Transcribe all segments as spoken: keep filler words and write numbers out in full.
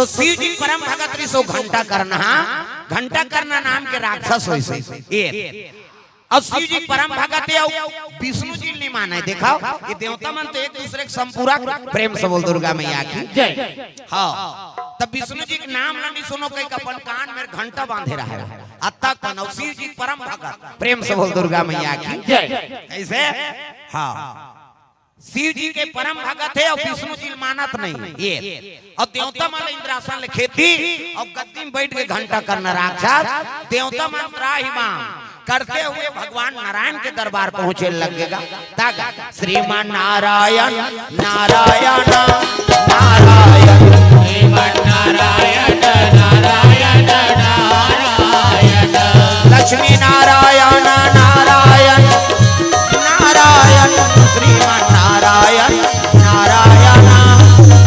तो शिव जी परम भगत रिहिस ओ घंटाकर्ण, हाँ, घंटाकर्ण नाम के राक्षस होइस हे। ये अउ शिव जी परम भगत हे, अउ विष्णु जी ल नइ माने। देखव, ये देवता मन तो एक दूसरे के संपूरक। प्रेम से बोल दुर्गा मैया की। जय। हाँ, तब विष्णु जी के नाम ल नइ सुनव कहिके अपन कान में घंटा बांधे रहय। अतका कन, अउ शिव जी परम भगत। प्रेम से बोल दुर्गा मैया की। जय। कइसे? हाँ, शिव जी के परम भगत हे अउ विष्णु जी ल मानत नइ हे। अउ देवता मन ल इंद्रासन ल खेद दिस, अउ गद्दी में बइठ के घंटाकर्ण राक्षस, देवता मन त्राहि माम करते हुए भगवान नारायण के दरबार पहुंचे लग गे गा। तब श्रीमन नारायण, नारायण, नारायण। श्रीमन नारायण, नारायण, नारायण। लक्ष्मी नारायण, नारायण, नारायण। श्रीमन नारायण, नारायण,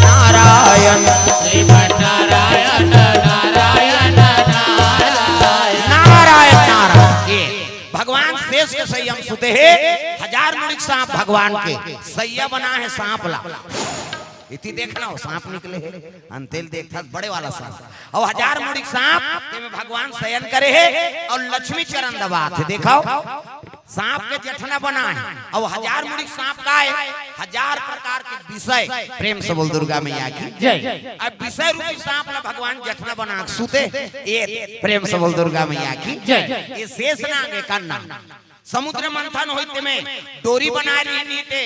नारायण। श्रीमन नारायण, नारायण, नारायण। नारायण, नारायण। ये भगवान शेष के सैया म सुते हे, हजार मुड़ी के सांप भगवान के सैया बनाय हे सांप ला। एती देखना ओ सांप निकले हे, अंते ल देखथस बड़े वाला सांप। अउ हजार मुड़ी के सांप, तेमे भगवान शयन करे हे, अउ लक्ष्मी चरण दबात हे। देखव, सांप के जठना बनाय हे, अउ हजार मुड़ी के सांप का हे? हजार प्रकार के विषय। प्रेम से बोल दुर्गा मैया की। जय। अब विषय रूपी सांप ला भगवान जठना बना के सुते। ये प्रेम से बोल दुर्गा मैया की। जय। ये शेष नाग हे, कन्ना। समुद्र मंथन होय तेमे डोरी बनाय रिहिन ते,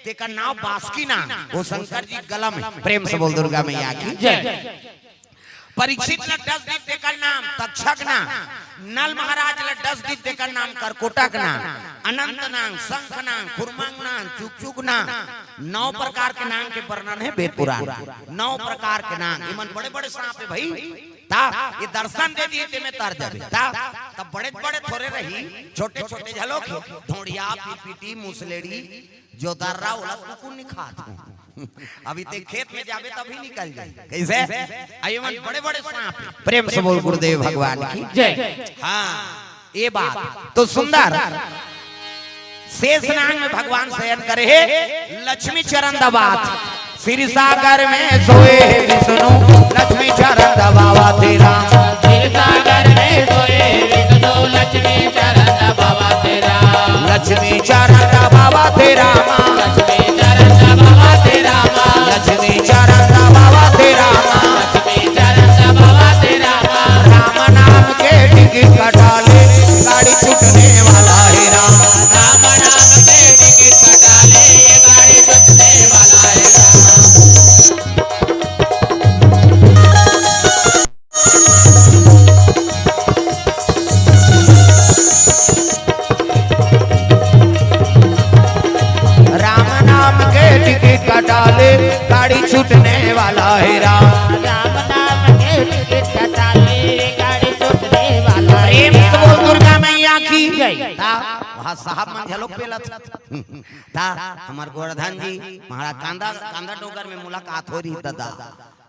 तेकर नाव बासुकी नाग, ओ शंकर जी गला में। प्रेम से बोल दुर्गा मैया की। जय। परीक्षित ल डस दिस तेकर नाम तक्षक नाग, नल महाराज ल डस दिस तेकर नाम करकोटक नाग, अनंत नाग, शंख नाग, कुर्मंग नाग, चुकचुक नाग। नौ प्रकार के नाग के वर्णन हे वेद पुराण। नौ प्रकार के नाग, इमन बड़े-बड़े सांप हे भई। त ये दर्शन दे दिही तेमे तर जाबे। त, त बड़े-बड़े थोरे रही, छोटे-छोटे झलोक हे। धोड़िया, पीपीटी, मुसलेड़ी, जोदर्रा, ओला कुकुर नइ खात हे। अभी ते खेत में जाबे तभी निकल जाही। कइसे? अउ एमन बड़े-बड़े सांप हे। प्रेम से बोल गुरुदेव भगवान की। जय। हाँ, ये बात तो सुंदर। शेष नाग में भगवान शयन करे हे, लक्ष्मी चरण दबात। क्षीर सागर में सोए हे विष्णु, लक्ष्मी चरण दबावत हे राम। क्षीर सागर में सोए हे विष्णु, लक्ष्मी चरण दबावत हे राम। लक्ष्मी चरण दबावत हे राम। लक्ष्मी चरण दबावत हे राम। लक्ष्मी चरण दबावत हे राम। लक्ष्मी चरण दबावत हे राम। राम नाम के टिकट कटा ले, गाड़ी छूटने वाला हे राम। राम नाम के टिकट कटा ले, ये गाड़ी छूटने वाला हे राम। राम नाम के टिकट कटा ले, गाड़ी छूटने वाला हे राम। राम नाम के टिकट कटा ले, गाड़ी छूटने वाला हे राम। प्रेम से बोल दुर्गा मैया की। जय। त वहाँ साहब मन झलोक पेलत। त हमर गोवर्धन जी, महाराज कांदा, कांदा डोंगर में मुलाकात होय रिहिस दादा।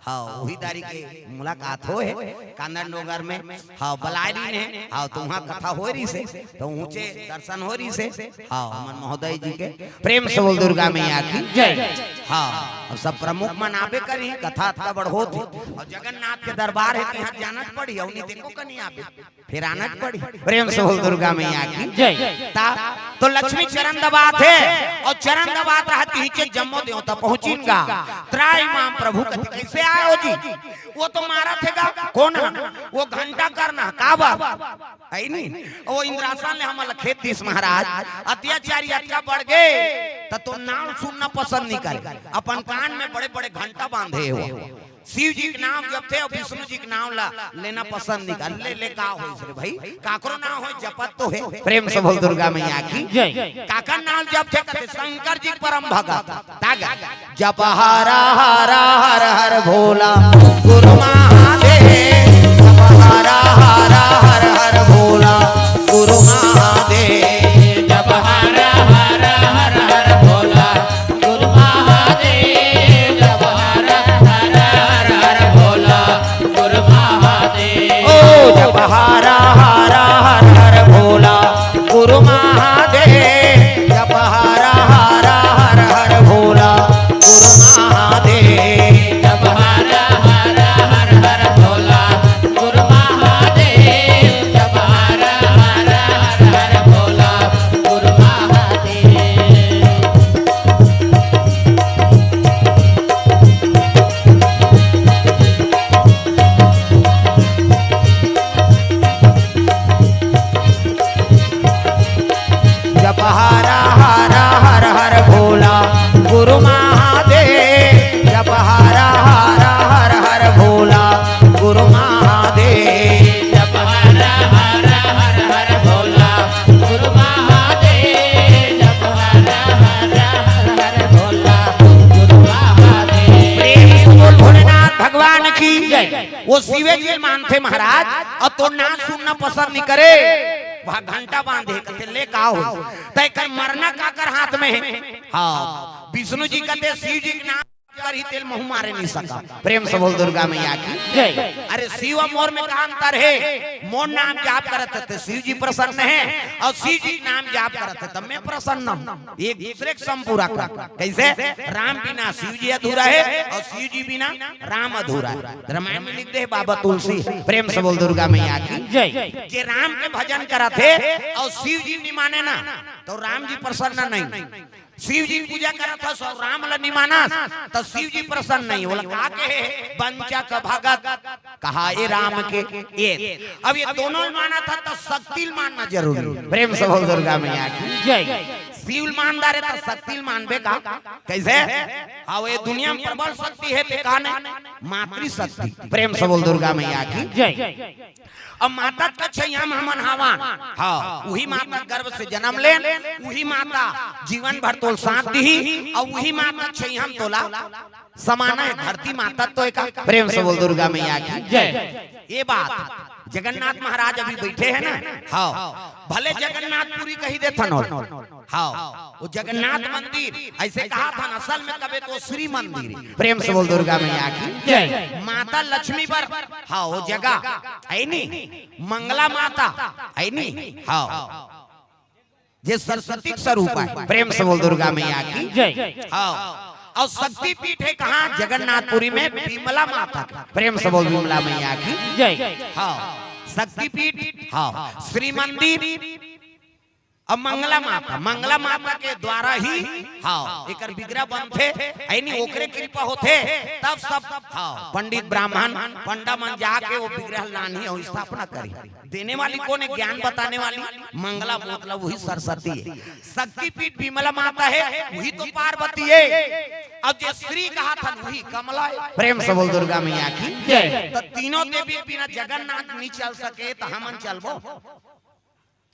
हाँ, उही दारी के मुलाकात होय हे कांदा डोंगर में। हाँ, बलाय रिहिन हे। हाँ, त उहाँ कथा होय रिहिस हे, त ऊँचे दर्शन होय रिहिस हे। हाँ, हमर महोदय जी के। प्रेम से बोल दुर्गा मैया की। जय। हाँ, अब सब प्रमुख मन आबे करही, कथा अतका बड़ होत हे। अउ जगन्नाथ के दरबार हे, त इहाँ जाना पड़ही, अउ नइ ते एको कनी आबे। फिर आना पड़ी। प्रेम से बोल दुर्गा मैया की। जय। त, तो लक्ष्मी चरण दबात हे अउ चरण दबात रहत ही के जम्मो देवता पहुँचिन गा। त्राहि माम प्रभु कथे, कइसे आय हो जी? ओ तो मारत हे गा। कोन हे? ओ घंटाकर्ण। काबर? हे नी? ओ इंद्रासन ले हमन ल खेद दिस महाराज। अत्याचारी अतका बढ़ गे, त तोर नाम सुनना पसंद नइ करे। अपन कान में बड़े-बड़े घंटा बांधे हे ओ। शिव जी के नाम जपथे अउ विष्णु जी के नाम ला लेना पसंद नइ कर। ले, ले का होइस रे भई? काकरो नाम होय, जपत तो हे। प्रेम से बोल दुर्गा मैया की। जय। काकर नाम जपथे कथे शंकर जी के परम भगत। तागा जप हरा हरा हर हर भोला गुरु महादेव। जप हरा हरा हर हर भोला गुरु महादेव। जप हरा हरा हर हर भोला गुरु महादेव। जप हरा हरा हर हर भोला गुरु महादेव। ओ जप हरा हरा हर हर भोला गुरु महादेव। जप हरा हरा हर हर भोला गुरु महादेव। जप हरा हरा हर वो शिवे जी मानथे महाराज, अउ तोर नाम सुनना पसंद नहीं करे। वहाँ घंटा बांधे, कहते, "ले का हो?" त एकर मरना काकर हाथ में हे? हाँ, विष्णु जी कहते, "शिव जी के नाम करही तेला महूँ मारे नहीं सकँव।" प्रेम से बोल दुर्गा मैया की। जय। अरे शिव अउ मोर में का अंतर हे? मोर नाम जाप करत हे त शिव जी प्रसन्न हे, अउ शिव जी के नाम जाप करत हे त मैं प्रसन्न हूँ। एक दूसरे के सम पूरा कर। कैसे? राम बिना शिव जी अधूरा हे अउ शिव जी बिना राम अधूरा हे। रामायण में लिख दे हे बाबा तुलसी। प्रेम से बोल दुर्गा मैया की। जय। जे राम के भजन करत हे अउ शिव जी नहीं माने ना, त राम जी प्रसन्न नहीं। शिव जी के पूजा करत हस अउ राम ल नहीं मानस, त शिव जी प्रसन्न नहीं। बोला, "का कहे हे? बंचक भगत कहाए राम के।" ये अब ये दोनों ल मानत हस त शक्ति ल मानना जरूरी हे। प्रेम से बोल दुर्गा मैया की। जय। शिव ल मान डारे त शक्ति ल मानबे का? कैसे? हाँ, ये दुनिया में प्रबल शक्ति हे, ते का नहीं? मातृशक्ति। प्रेम से बोल दुर्गा मैया की। जय। अब माता के छैया म हमन हावन। हाँ, उही माता गर्भ से जन्म लेन, उही माता जीवन भर तोला साथ दिही, अउ उही माता के छैया म तोला समाना हे। धरती माता तो एका। प्रेम से बोल दुर्गा मैया की। जय। ये बात जगन्नाथ महाराज अभी बैठे हे ना, हाँ, भले जगन्नाथपुरी कही देथन ओला। हाँ, वो जगन्नाथ मंदिर, ऐसे कहाथन, असल में कबे तो श्री मंदिर। प्रेम से बोल दुर्गा मैया की। जय। माता लक्ष्मी बर, हाँ, वो जगह हे नी, मंगला माता हे नी, हाँ, जे सरस्वती के स्वरूप हे। प्रेम से बोल दुर्गा मैया की। जय। हाँ, अउ शक्तिपीठ हे कहाँ? जगन्नाथपुरी में विमला माता के। प्रेम से बोल विमला मैया की। जय। हाँ, शक्तिपीठ, हाँ, श्री मंदिर, अब मंगला माता, मंगला माता के द्वारा ही, हाँ, एकर विग्रह बनथे, हे नी, ओकरे कृपा होथे, तब सब, हाँ, पंडित ब्राह्मण, पंडा मन जाके वो विग्रह लानही अउ स्थापना करही। देने वाली कौन हे? ज्ञान बताने वाली मंगला, मतलब वही सरस्वती हे। शक्तिपीठ विमला माता हे, वही तो पार्वती हे। अब जे श्री कहाथन, वही कमला हे। प्रेम से बोल दुर्गा मैया की। जय। त तीनों देवी बिना जगन्नाथ नहीं चल सके, त हमन चलबो?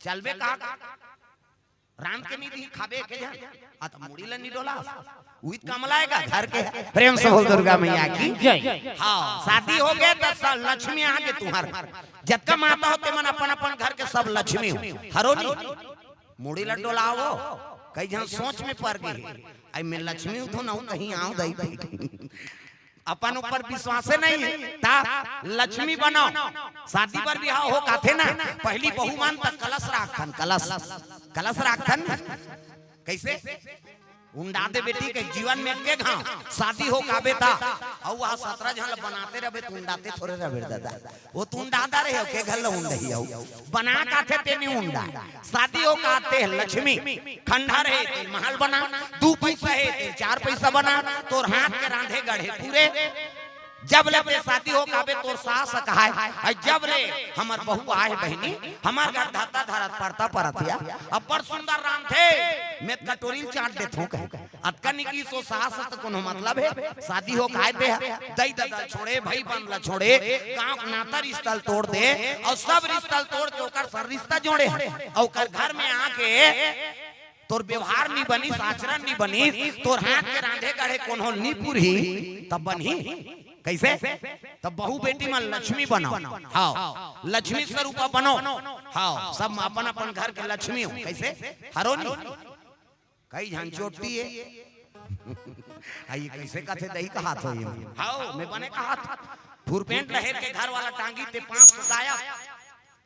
चलबे का? रांध के नहीं दिही, खाबे के झन। आ त मुड़ी ल नहीं डोला। उहित कमला हे का घर के? प्रेम से बोल दुर्गा मैया की। जय। हाँ, शादी हो गे त सब लक्ष्मी आ गे तुंहर। जतका माता हो, तेमन अपन अपन घर के सब लक्ष्मी हो। हरो नी? मुड़ी ल डोलावो। कई झन सोच में पर गे हे, "अई मैं लक्ष्मी हूँ तो ना हूँ, कहीं आँव दई।" अपन ऊपर विश्वासे नहीं हे, त लक्ष्मी बनो। शादी बर बिहाव हो काथे ना, पहली बहू मन त कलश राखथन, कलश, कलश राखथन ना। कैसे? उंडा दे बेटी के जीवन में एके घांव, शादी हो काबे त, अउ वह सतरा झन ल बनाते रहबे त उंडाते थोरे रहबे दादा। वो तो उंडादा रहे हो, के घर ल उंडही हो। बना काथे ते नहीं उंडा। शादी हो काथे लक्ष्मी, खंडहर हे ते महल बना, दू पैसा हे ते चार पैसा बना, तोर हाथ के रांधे गढ़े पूरे। जब ले ते शादी हो काबे तोर सास कहाय, अउ जब ले हमर बहू आय बहिनी, हमर घर धरता धरत परता परत या, अब्बड़ सुंदर रांधथे, मैं त कटोरी ल चाट देथों कहे। अतका निकी सो सास त कोनो मतलब हे, शादी हो काहे ते ह, दई ददा छोड़े, भई बन ल छोड़े, गांव के नाता रिश्ता ल तोड़ दे, अउ सब रिश्ता ल तोड़ के ओकर सर रिश्ता जोड़े हे, अउ ओकर घर में आके तोर व्यवहार नी बनिस, आचरण नी बनिस, तोर हाथ के रांधे गढ़े कोनो नी पुरही, तब बनही। कैसे? तब बहू बेटी मन लक्ष्मी बनो। हाँ, लक्ष्मी स्वरूपा बनो। हाँ, सब अपन अपन घर के लक्ष्मी हो। कैसे? हरो नी? कई झन चोटी हे। आ, ये कैसे कथे दही कहात हो ये? हाँ, मैं बने कहात। फुरपेंट लहेर के घर वाला टांगी ते पाँच सौ गायब।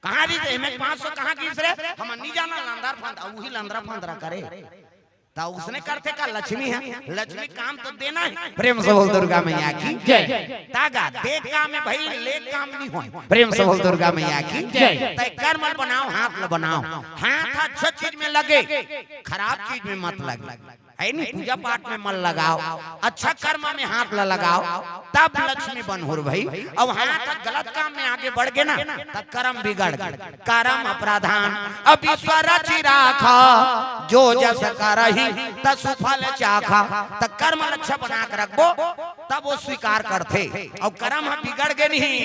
कहाँ रही थे? मैं पाँच सौ कहाँ गिस रे? हम नहीं जाना लंदर फंद, वही लंदरा फंदरा करे। ता उसने करथे का लक्ष्मी हे? लक्ष्मी काम तो देना हे। प्रेम से बोल दुर्गा मैया की। जय। तागा दे काम हे भाई, ले काम नहीं होय। प्रेम से बोल दुर्गा मैया की। जय। तय कर्म ल बनाओ, हाथ ल बनाओ। हाथ अच्छा चीज में लगे, खराब चीज में मत लगे। हे नी, पूजा पाठ में मन लगाओ, अच्छा कर्म में हाथ ल लगाओ, तब लक्ष्मी बनहु रे भाई। अउ हाथ गलत काम में आगे बढ़ गे ना, त कर्म बिगड़ गे। कर्म प्रधान अब ईश्वर रचि राखा, जो जस करही तसु फल चाखा। त कर्म ल अच्छा बना के रखबो, तब वो स्वीकार करथे। अउ कर्म ह बिगड़ गे नहीं,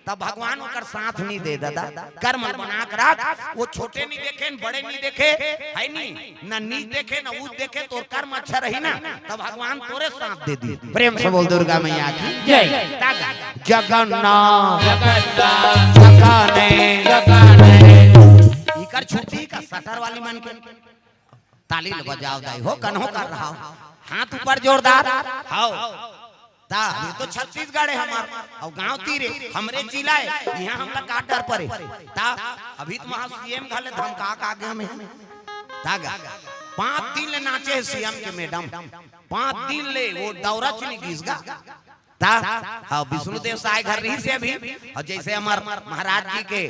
तब भगवान ओकर साथ नहीं दे दादा। कर्म बना के रख, वो छोटे नहीं देखे, न बड़े नहीं देखे, है नी, न नीच देखे, न ऊंच देखे, तोर कर्म अच्छा रही ना, तब भगवान तोरे साथ दे दी। प्रेम से बोल दुर्गा मैया की जय। तागा। जगन्नाथ जगन्नाथ जगाने जगाने। इकर छुट्टी का शटर वाली मन के ताली ल बजाव दाई हो, कन्हो कर रहा हो। हाथ ऊपर जोरदार। हाव। ता, ये तो छत्तीसगढ़ है हमार। अउ गांव तीरे, हमरे जिला है। इहां हमला का डर परे। ता, अभी तो वहां सीएम घले धमका के आगे में। ता गा। पांच दिन ले नाचे है सीएम के मैडम। पांच दिन ले वो दौरा चुनी गीस गा। ता, हाँ, विष्णुदेव साय घर रहिस हे अभी। अउ जइसे हमर महाराज जी के,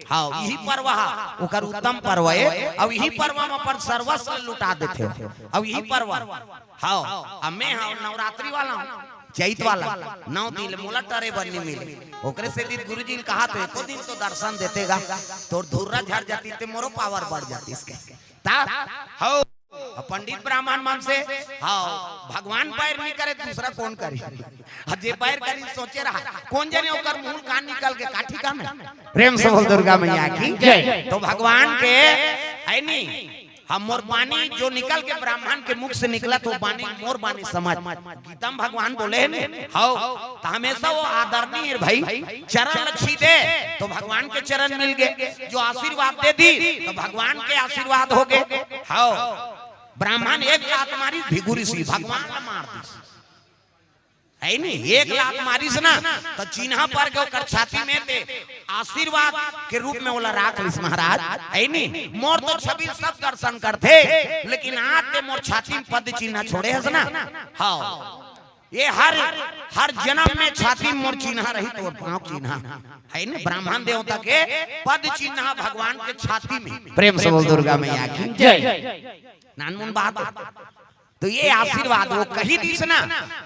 हाँ, इही पर्व हा, ओकर उत्तम पर्व हे। अउ इही पर्व म अपन सर्वस्व लुटा देथे। अउ इही पर्व, हाँ, अब मैं, हाँ, नवरात्रि वाला हूँ, चैत वाला, नौ दिन ले मोला टरे बर नइ मिले। ओकरे सेती गुरुजी ल कहा तो एको दिन तो दर्शन देते गा, तोर धुर्रा झर जाती ते मोरो पावर बढ़ जाती इसके। ता, हाँ। अउ पंडित ब्राह्मण मन से, हाँ, भगवान बैर नइ करे, दूसरा कोन करे? अउ जे बैर करी सोचे रहा, कोन जने ओकर मुंह कान निकल के का ठिकाना? प्रेम से बोल दुर्गा मैया की जय। तो भगवान के, है नी, हम मोर बानी जो निकल के ब्राह्मण के मुख से निकला तो बानी मोर बानी समझ। गीता म भगवान बोले हे ने, हव, तो हमेशा वो आदरणीय भाई चरण ल छीदे तो भगवान के चरण मिल गे, जो आशीर्वाद दे दी तो भगवान के आशीर्वाद हो गे। हव, ब्राह्मण एक लात मारिस, भृगु ऋषि भगवान ल मार दिस, है नी? एक लात मारिस ना, तो चिन्हा पर के ओकर छाती में ते आशीर्वाद के रूप में ओला राख लिस महाराज, है नी? मोर तो छवि ल सब दर्शन करथे, लेकिन आज ते मोर छाती में पद चिन्हा छोड़े हस ना। हाँ, ये हर, हर जन्म में छाती में मोर चिन्हा रही, तोर पांव चिन्हा, है नी? ब्राह्मण देवता के पद चिन्हा भगवान के छाती में। प्रेम से बोल दुर्गा मैया की जय। नानमुन बात। तो ये आशीर्वाद वो कही दिस ना,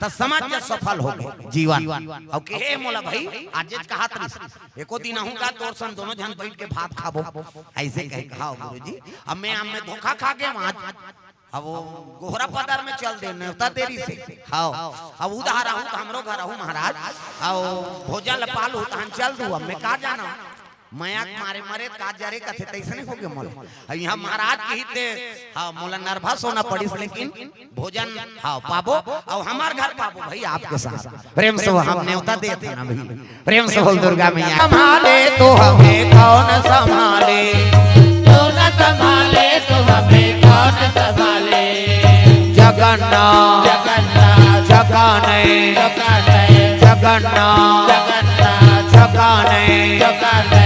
त समझ जा सफल हो गे जीवन। अउ कहे मोला भाई, आज कहा तरिस, एको दिन आहूं का तोर सन दोनों झन बैठ के भात खाबो, ऐसे कहे, "हाँ गुरुजी, अब मैं, अब मैं धोखा खा गे आज, अब वो गोहरा पदर में चल दे, नेवता देरी से, हाँ, अब उधार आहूं त हमरो घर आहूं महाराज, अउ भोजन ल पालहूं त हम चल दू, अब मैं का जाना।" मया के मारे मरे का जरे कथे तइसने हो गे मोला। अउ इहां महाराज के हित, हाँ, मोला nervous होना पड़िस, लेकिन भोजन, हाँ, पाबो, अउ हमर घर पाबो भाई आपके साथ। प्रेम से वो हम नेवता देत हन अभी। प्रेम से बोल दुर्गा मैया। संभाले तो हमें कौन संभाले? तू न संभाले तो हमें कौन संभाले? जगन्नाथ जगन्नाथ जगाने जगाने जगन्नाथ जगन्नाथ जगाने जगाने।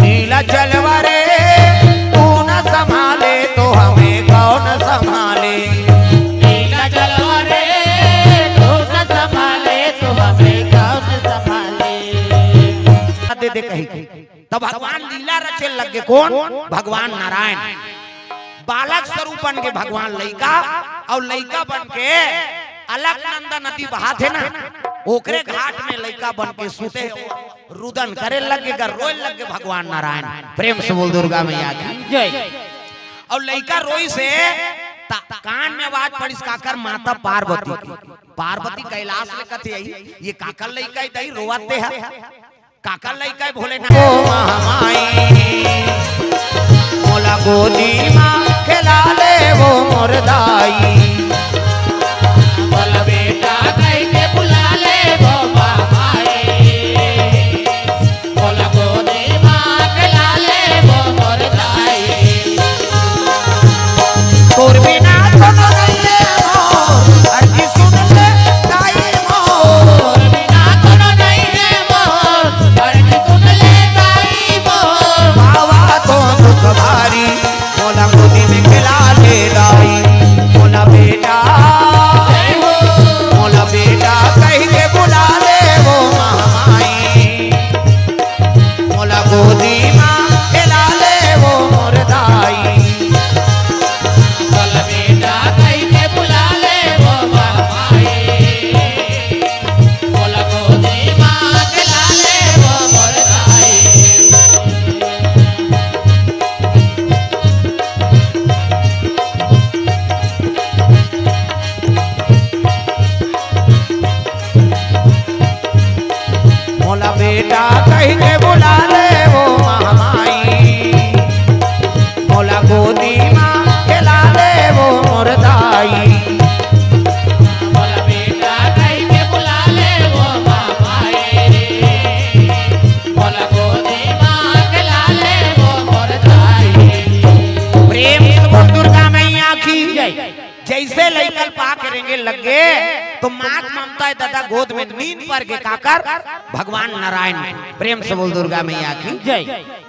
नीला जलवा रे, तू न संभाले तो हमें कौन संभाले? नीला जलवा रे, तू न संभाले तो हमें कौन संभाले? दे दे कही। तब भगवान लीला रचे लगे, कोन? भगवान नारायण। बालक स्वरूप बन के भगवान लइका, अउ लइका बन के अलकनंदा नदी बहाथे ना, ओकरे घाट में लइका बन के सुते हे, रुदन करे लगे, गर रोए लगे भगवान नारायण। प्रेम से बोल दुर्गा मैया की जय। अउ लइका रोइस हे, त कान में आवाज पड़िस काकर? माता पार्वती के। पार्वती कैलाश में कथे आई, ये काकर लइका हे दाई, रोवत हे? काकर लइका हे भोलेनाथ? ओ महामाई, मोला गोदी मा खेला ले वो मोर दाई। मोला बेटा कहि के बुला ले वो महामाई। मोला गोदी मा खेला ले वो मोर दाई। तोर बिना कोनो नइ हे मोर, अर्जी सुन ले दाई मोर। तोर बिना कोनो नइ हे मोर, अर्जी सुन ले दाई मोर। बाबा तो दुख भारी, मोला गोदी में खेला ले दाई। मोला बेटा मोला बेटा कहि के बुला ले वो महामाई, मोला गोदी मा खेला ले वो मोर दाई। मोला बेटा कहि के बुला ले वो महामाई, मोला गोदी मा खेला ले वो मोर दाई। प्रेम से बोल दुर्गा मैया की जय। जइसे लइका ल पा के रेंगे लग गे, तो माँ के ममता ए ददा गोद में नींद पर गे काकर, भगवान नारायण। प्रेम से बोल दुर्गा मैया की जय।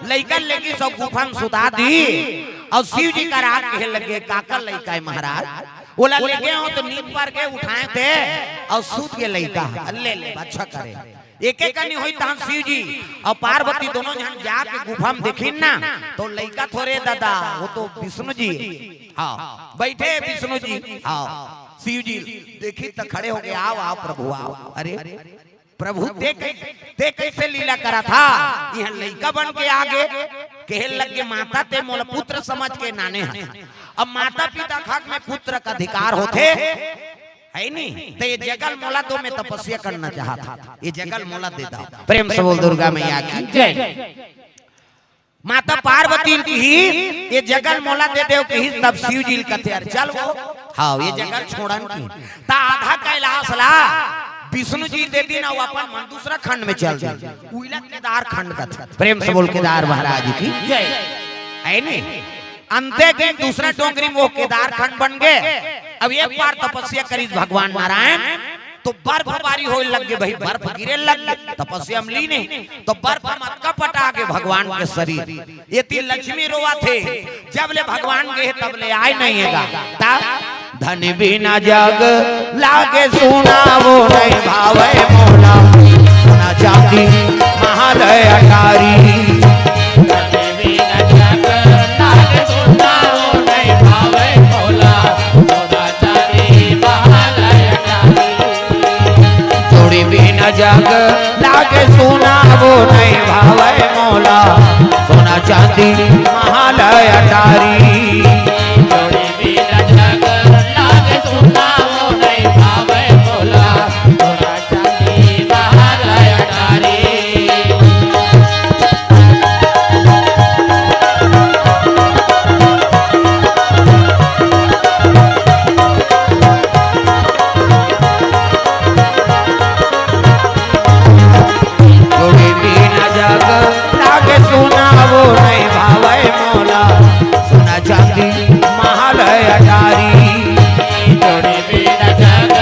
लइका ल लेके सब गुफा में सुता दी, अउ शिव जी करा के लग गे, काकर लइका हे महाराज, ओला लेगे हों तो नींद पर गे उठाए थे, अउ सुत गे लइका, ले ले, अच्छा करे। एक एक कनी होई तहन शिव जी अउ पार्वती दोनों झन जाके गुफा में देखिन ना, तो लइका थोरे ददा, वो तो विष्णु जी। हाँ, बैठे विष्णु जी। हाँ, शिव जी देखी त खड़े हो गे, "आओ, आओ प्रभु, आओ।" अरे प्रभु, ते कै-, ते कइसे लीला करत हा? इहाँ लइका बन के आ गे, कहे लग गे, "माता ते मोला पुत्र समझ के नाने हस।" अब माता पिता के हक में पुत्र के अधिकार होथे, हे नी? त ये जगह ल मोला दो, मैं तपस्या करना चाहत हूँ, ये जगह ल मोला दे दव। प्रेम से बोल दुर्गा मैया की जय। माता पार्वती कहिस, "ये जगह ल मोला दे देव," कहिस, तब शिव जी ल कथे, "अरे चल वो, हाँ, ये जगह ल छोड़न," कहिस। त आधा कैलाश ला विष्णु जी दे दिन, अउ अपन मन दूसरा खंड में चल दिन, उइला केदार खंड कथे। प्रेम से बोल केदार महाराज की जय। हे नी? अंते दिन दूसरा डोंगरी में वो केदार खंड बन गे। अब एक बार तपस्या करिस भगवान नारायण, तो बर्फबारी होए लग गे भाई, बर्फ गिरे लग गे, तपस्या में लीन हे, तो बर्फ म अतका पटा गे भगवान के शरीर। एती लक्ष्मी रोवत हे, जब ले भगवान गे हे, तब ले आए नहीं हे गा। ता धन बिना जग लागे सुना, वो नहीं भावे मोला, सोना चांदी महल अटारी। धन बिना जग लागे सुना, वो नहीं भावे मोला, सोना चांदी महल अटारी। जोड़ी बिना जग लागे सुना, वो नहीं भावे मोला, सोना चांदी महल अटारी। जोड़ी बिना जग लागे सुना, वो नहीं भावे मोला, सोना चांदी महल अटारी। जोड़ी बिना जग लागे सुना, वो नहीं भावे मोला, सोना चांदी महल अटारी। जोड़ी बिना जग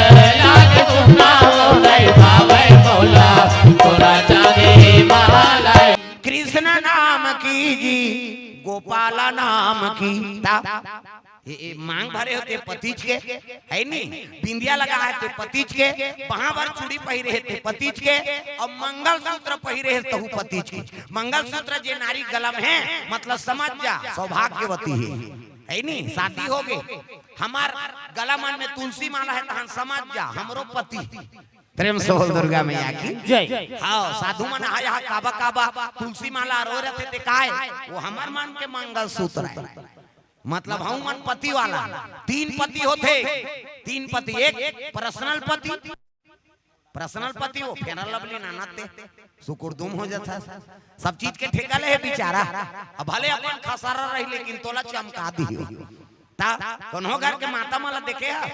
लागे सुना, वो नहीं भावे मोला, सोना चांदी महल। कृष्ण नाम की जी, गोपाल नाम की। ता ये, ये मांग भरे होते पतिज के, हे नी? बिंदिया लगा हे ते पतिज के, पहाँ बर चूड़ी पहिरे हे ते पतिज के, अउ मंगलसूत्र पहिरे हे तहू पतिज के। मंगलसूत्र जे नारी गला में हे, मतलब समझ जा, सौभाग्यवती हे, हे नी? शादी हो गे, हमर गला मन में तुलसी माला हे, तहन समझ जा, हमरो पति। प्रेम से बोल दुर्गा मैया की जय। हाँ, साधु मन हा यहाँ काबा काबा तुलसी माला रो रथे ते काय? वो हमर मन के मंगलसूत्र हे। मतलब हम मन पति वाला, तीन पति होथे, तीन पति, एक पर्सनल पति, पर्सनल पति वो फेयर लवली नाना ते सुकुरदुम हो जाता, सब चीज के ठेका ले हे बेचारा। अब भले अपन खसारा रही लेकिन तोला चमका दिही। ता कोनो घर के माता मन ला देखे हा?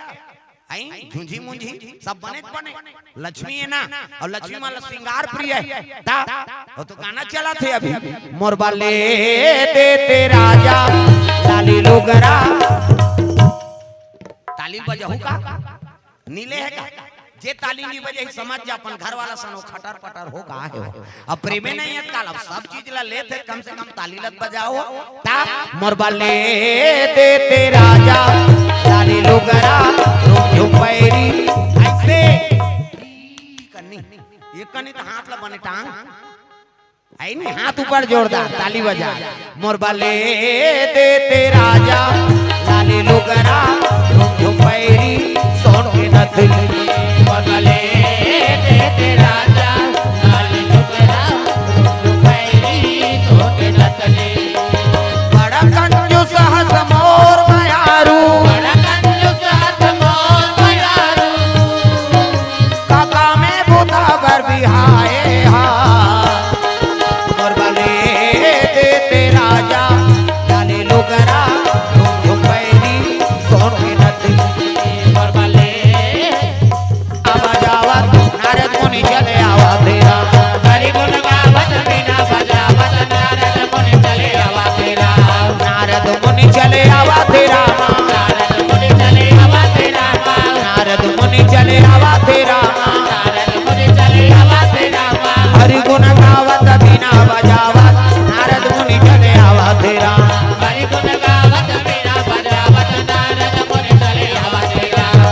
आई झुंझी मुंझी सब बने बने। लक्ष्मी हे ना, अउ लक्ष्मी मन ला श्रृंगार प्रिय हे। ता वो तो गाना चलत हे अभी, मोर बर ले दे ते राजा लाली लुगरा। ताली बजाहू का? नी ले हे का? जे ताली नी बजाही समझ जा अपन घर वाला सन वो खटर पटर हो गा हे वो। अब प्रेमे नहीं हे काल, अब सब चीज ला लेथे, कम से कम ताली ला बजाओ। ता मोर बर ले दे ते राजा लाली लुगरा, रूम झुम पैरी। ऐसे कन्नी, ये कन्नी तो हाथ ला बने टांग। आई नी, हाथ ऊपर जोरदार ताली बजा। मोर बर ले दे ते राजा लाली लुगरा, रूम झुम पैरी, सोन के नथनी। मोर बर ले दे ते राजा लाली लुगरा, रूम झुम पैरी, सोन के नथनी। बड़ा कंजूस हस मोर मयारू, बड़ा कंजूस हस मोर मयारू। काका में बुता बर बिहाए हा। गावत बीना बजावत नारद मुनि चले आवत राम। हरि गुण गावत बीना बजावत नारद मुनि चले आवत राम।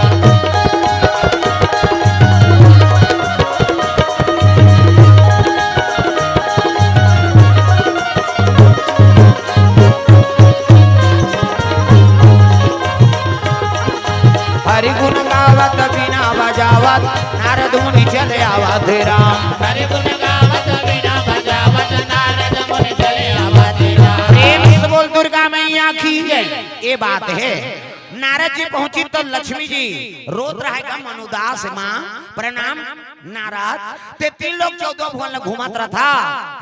हरि गुण गावत बीना बजावत नारद मुनि चले आवत राम। हरि गुण गावत बीना बजावत नारद मुनि चले आवत राम। प्रेम से बोल दुर्गा मैया की जय। ये बात है, नारद जी पहुंची तो लक्ष्मी जी रोत रहे का मनुदास माँ प्रणाम। नारद ते तीन लोक चौदह भुवन ल घूमत रथा,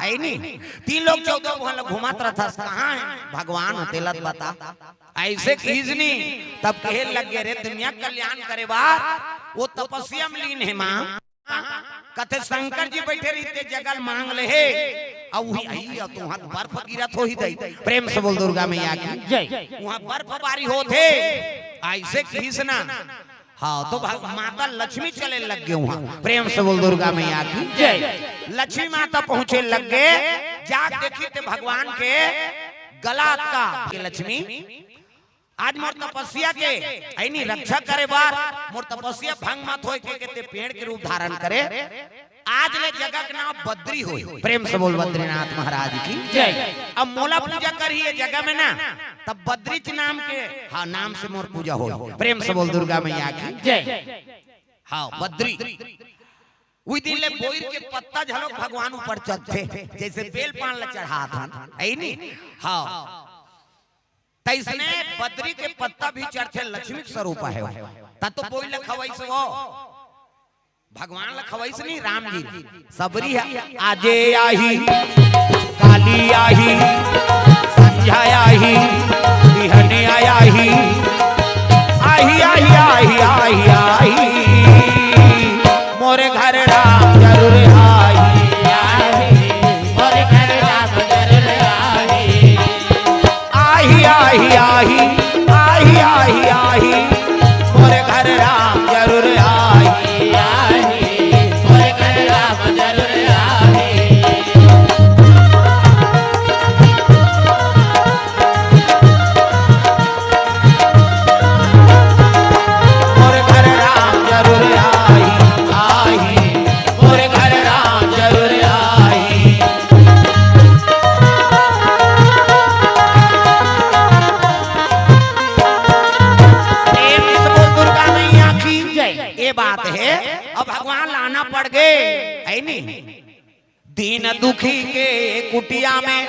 है नी? तीन लोक चौदह भुवन ल घूमत रथा, कहाँ है भगवान तेला त बता। ऐसे किहिस नी, तब कहे लग गे, रे दुनिया कल्याण करे बार वो तपस्या में लीन है माँ। कथे शंकर जी बैठे रहिते जगल मांग ले हे, अउ उही आई, अउ तुहां बर्फ गिरत होही दई। प्रेम से बोल दुर्गा मैया की जय। उहां बर्फबारी होत हे, ऐसे किहिस ना। हाँ, तो भग-, माता लक्ष्मी चले लग गे उहां। प्रेम से बोल दुर्गा मैया की जय। लक्ष्मी माता पहुंचे लग गे, जाके देखी ते भगवान के गला अतका के लक्ष्मी, आज मोर तपस्या के, ऐनी रक्षा करे बर, मोर तपस्या भंग मत होय के, के ते पेड़ के रूप धारण करे। आज ले जगह के नाम बद्री होय। प्रेम से बोल बद्रीनाथ महाराज की जय। अब मोला पूजा करही ये जगह में ना, तब बद्रीच नाम के, हाँ, नाम से मोर पूजा होय। प्रेम से बोल दुर्गा मैया की जय। हाँ, बद्री। उही दिन ले बोइर के पत्ता झलक भगवान ऊपर चढ़थे, जैसे बेल पान ला चढ़ात हन, ऐनी? हाँ। तैसने बद्री के पत्ता भी चढ़थे, लक्ष्मी के स्वरूप है वो। त तो बोइर ल खवइस वो, भगवान ल खवइस नी, राम जी। सबरी है, आजे आही, काली आही, संझा आही, बिहने आही, आही, आही, आही, आही, आही। मोरे घर राम जरूर आही, आही। मोरे घर राम जरूर आही। आही, आही, आही, आही, आही, आही, मोरे घर राम जरूर आही। आही, मोरे घर राम जरूर आही। मोर घर राम जरूर आही, आही। मोर घर राम जरूर आही। प्रेम से बोल दुर्गा मैया की जय। ये बात है, अब भगवान ला आना पड़ गे, है नी? दीन दुखी के कुटिया में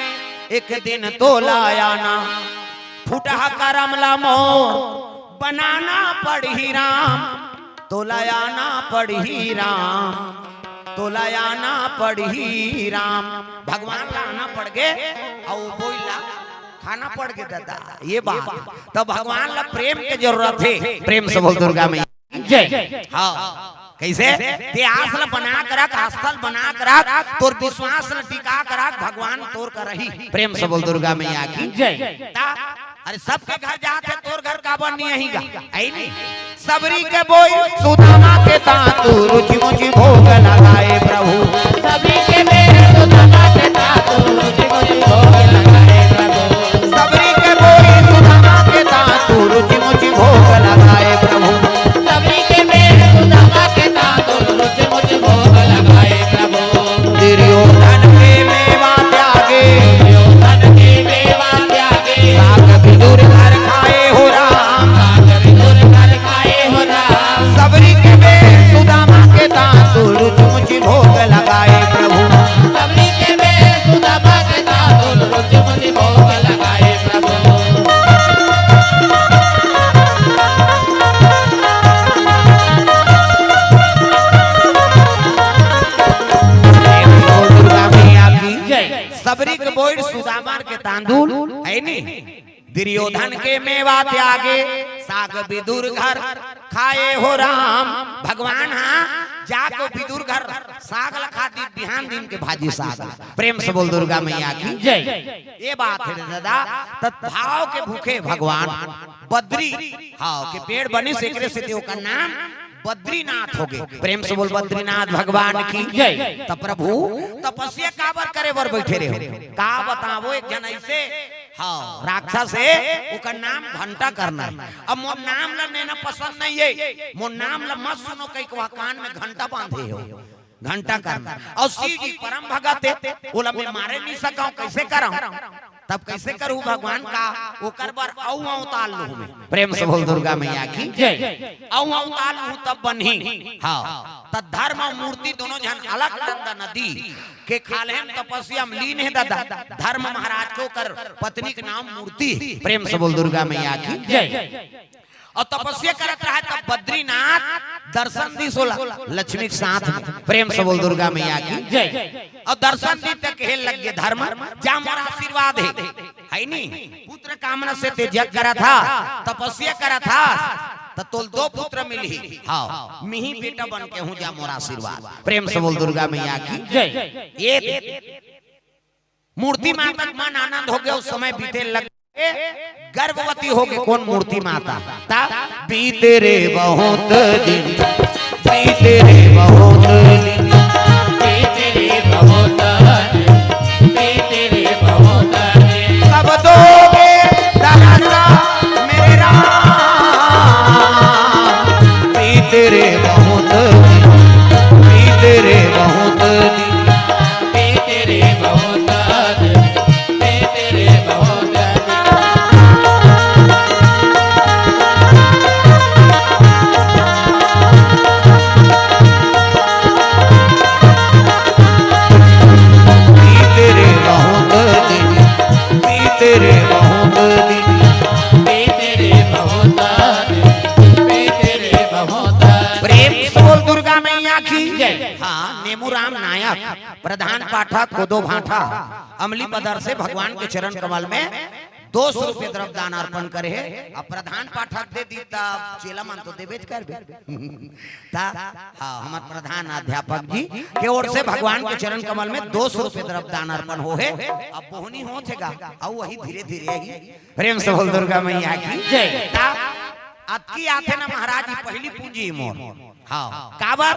एक दिन तोला आना, फुटहा करम ला मोर बनाना पड़ही राम, तोला आना पड़ही राम, तोला आना पड़ही राम। भगवान ला आना पड़ गे, अउ बोइर ला खाना पड़ गे दादा, ये बात। तो भगवान ला प्रेम के जरूरत है, प्रेम से बोल दुर्गा मैया जय। हाँ, कैसे? ते आस ल बना के रख, आस्था ल बना के रख, तोर विश्वास ल टिका के रख, भगवान तोर करही। प्रेम से बोल दुर्गा मैया की जय। ता, अरे सबके घर जात है, तोर घर काबर नहीं आही गा? आई नहीं? सबरी के बोइर सुदामा के तांतु, रुचि मुचि भोग लगाए प्रभु। सबरी के बोइर सुदामा के तांतु, रुचि मुचि भोग लगाए प्रभु। सबरी के बोइर सुदामा के तांतु, रुचि मुचि भोग लगाए प्रभु। सबरी के बोइर सुदामा के तांतु, रुचि मुचि भोग लगाए प्रभु। दुर्योधन के मेवा त्यागे, दुर्योधन के मेवा त्यागे। साग विदुर घर खाए हो राम, साग विदुर घर खाए हो राम। सबरी के बोइर सुदामा के तांतु, रुचि मुचि भोग लगाए प्रभु। सबरी के बोइर सुदामा के तांतु, रुचि मुचि भोग लगाए प्रभु। प्रेम से बोल दुर्गा मैया की जय। सबरी के बोइर सुदामा के तांदूल, है नी? दुर्योधन के मेवा त्यागे, साग विदुर घर खाए हो राम। भगवान हाँ जाके विदुर घर साग ल खा दी, बिहान दिन के भाजी साग। प्रेम से बोल दुर्गा मैया की जय। ये बात है दादा, त भाव के भूखे भगवान बद्री, हाँ, के पेड़ बनिस, एकरे सेती ओकर नाम बद्रीनाथ हो गे। प्रेम से बोल, बद्रीनाथ भगवान की जय। त प्रभु तपस्या काबर करे बर बैठे रहे हो? का बतावो, एक झन ऐसे, हाँ, राक्षस हे, ओकर नाम घंटाकर्णा हे। अब मोर नाम ला लेना पसंद नहीं हे, मोर नाम ला मत सुनो, कहिके वह कान में घंटा बांधे हो, घंटाकर्णा। अउ शिव जी परम भगत हे, ओला मैं मारे नहीं सकंव, कैसे करंव? तब कैसे करहूं भगवान का? ओकर बर अउ अवतार लूहूं मैं। प्रेम से बोल दुर्गा मैया की जय। अउ अवतार लूहूं तब बनही। हाँ, त धर्म अउ मूर्ति दोनों झन अलकनंदा नदी के खाल्हे म तपस्या म लीन हे दादा। धर्म महाराज के ओकर पत्नी के नाम मूर्ति हे। प्रेम से बोल दुर्गा मैया की जय। अउ तपस्या करत रहे तब बद्रीनाथ दर्शन दिस ओला लक्ष्मी के साथ में। प्रेम से बोल दुर्गा मैया की जय। अउ दर्शन दिस त कहे लग गे धर्म, जा मोर आशीर्वाद हे, हे नी? पुत्र कामना से तैं जग करत हस, तपस्या करत हस, त तोला दो पुत्र मिलही। हाँ, मिही बेटा बन के हूं, जा मोर आशीर्वाद। प्रेम से बोल दुर्गा मैया की जय। ये मूर्ति माता के मन आनंद हो गे, ओ समय बीते लग गे, गर्भवती हो गे। कोन मूर्ति माता? त बीते रे बहुत दिन, बीते रे बहुत दिन, बीते रे बहुत दिन, बीते रे बहुत दिन। कब दोगे दरस मेरा? बीते रे बहुत दिन, बीते रे बहुत दिन। प्रेम से बोल दुर्गा मैया की जय। हाँ, नेमू राम नायक, प्रधान पाठक, कोदो भाठा, अमली पदर से भगवान के चरण कमल में दो सौ रुपये द्रव्य दान अर्पण करे हे। अब प्रधान पाठक दे दी, तब चेला मन तो देबेच करबे। त, हाँ, हमर प्रधान अध्यापक जी के ओर से भगवान के चरण कमल में दो सौ रुपये द्रव्य दान अर्पण हो हे। अब बोहनी होत हे गा, अउ वही धीरे धीरे ही। प्रेम से बोल दुर्गा मैया की जय। त, अतकी आथे ना महाराज, ये पहली पूंजी मोर। हाँ, काबर?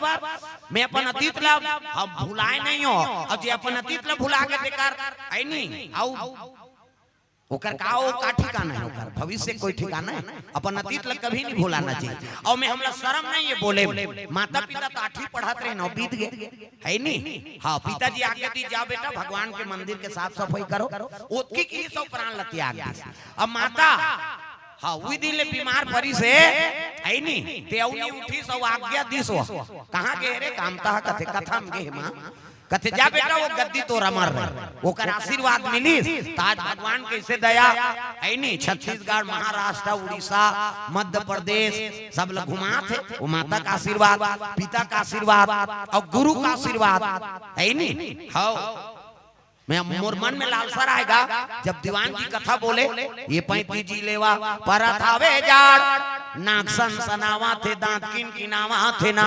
मैं अपन अतीत ला, हाँ, भुलाए नहीं हो, अउ जे अपन अतीत ला भुला गे तेकर, हे नी, अउ ओकर का, ओ का ठिकाना हे, ओकर भविष्य कोई ठिकाना हे? अपन अतीत ला कभी नहीं भुलाना चाहिए। अउ मैं, हमला शरम नहीं हे बोले में, माता पिता त आठवीं पढ़त रहे, नौ बीत गे, हे नी? हाँ, पिताजी आज्ञा दिस, जा बेटा, भगवान के मंदिर के साफ सफाई करो, ओतकी किहिस अउ प्राण ला त्याग दिस। अब माता, हाँ, उही दिन ले बीमार परिस हे, हे नी? तैं अउ नहीं उठिस अउ आज्ञा दिस ओ। कहाँ गे रे? कामता ह कथे, कथा म गे हे माँ। कथे, जा बेटा, ओ गद्दी तोर अमर रहे, ओकर आशीर्वाद मिलिस, त आज भगवान कइसे दया, हे नी? छत्तीसगढ़, महाराष्ट्र, उड़ीसा, मध्य प्रदेश, सब ल घुमात हे। ओ माता का आशीर्वाद, पिता का आशीर्वाद अउ गुरु का आशीर्वाद, हे नी? हव। मैं, मोर मन में लालसा रहे गा, जब दीवान जी कथा बोले, ये पैंतीस जी लेवा, परत हवे जाड़, नाक सनसनावत हे, दांत किनकिनावत हे ना,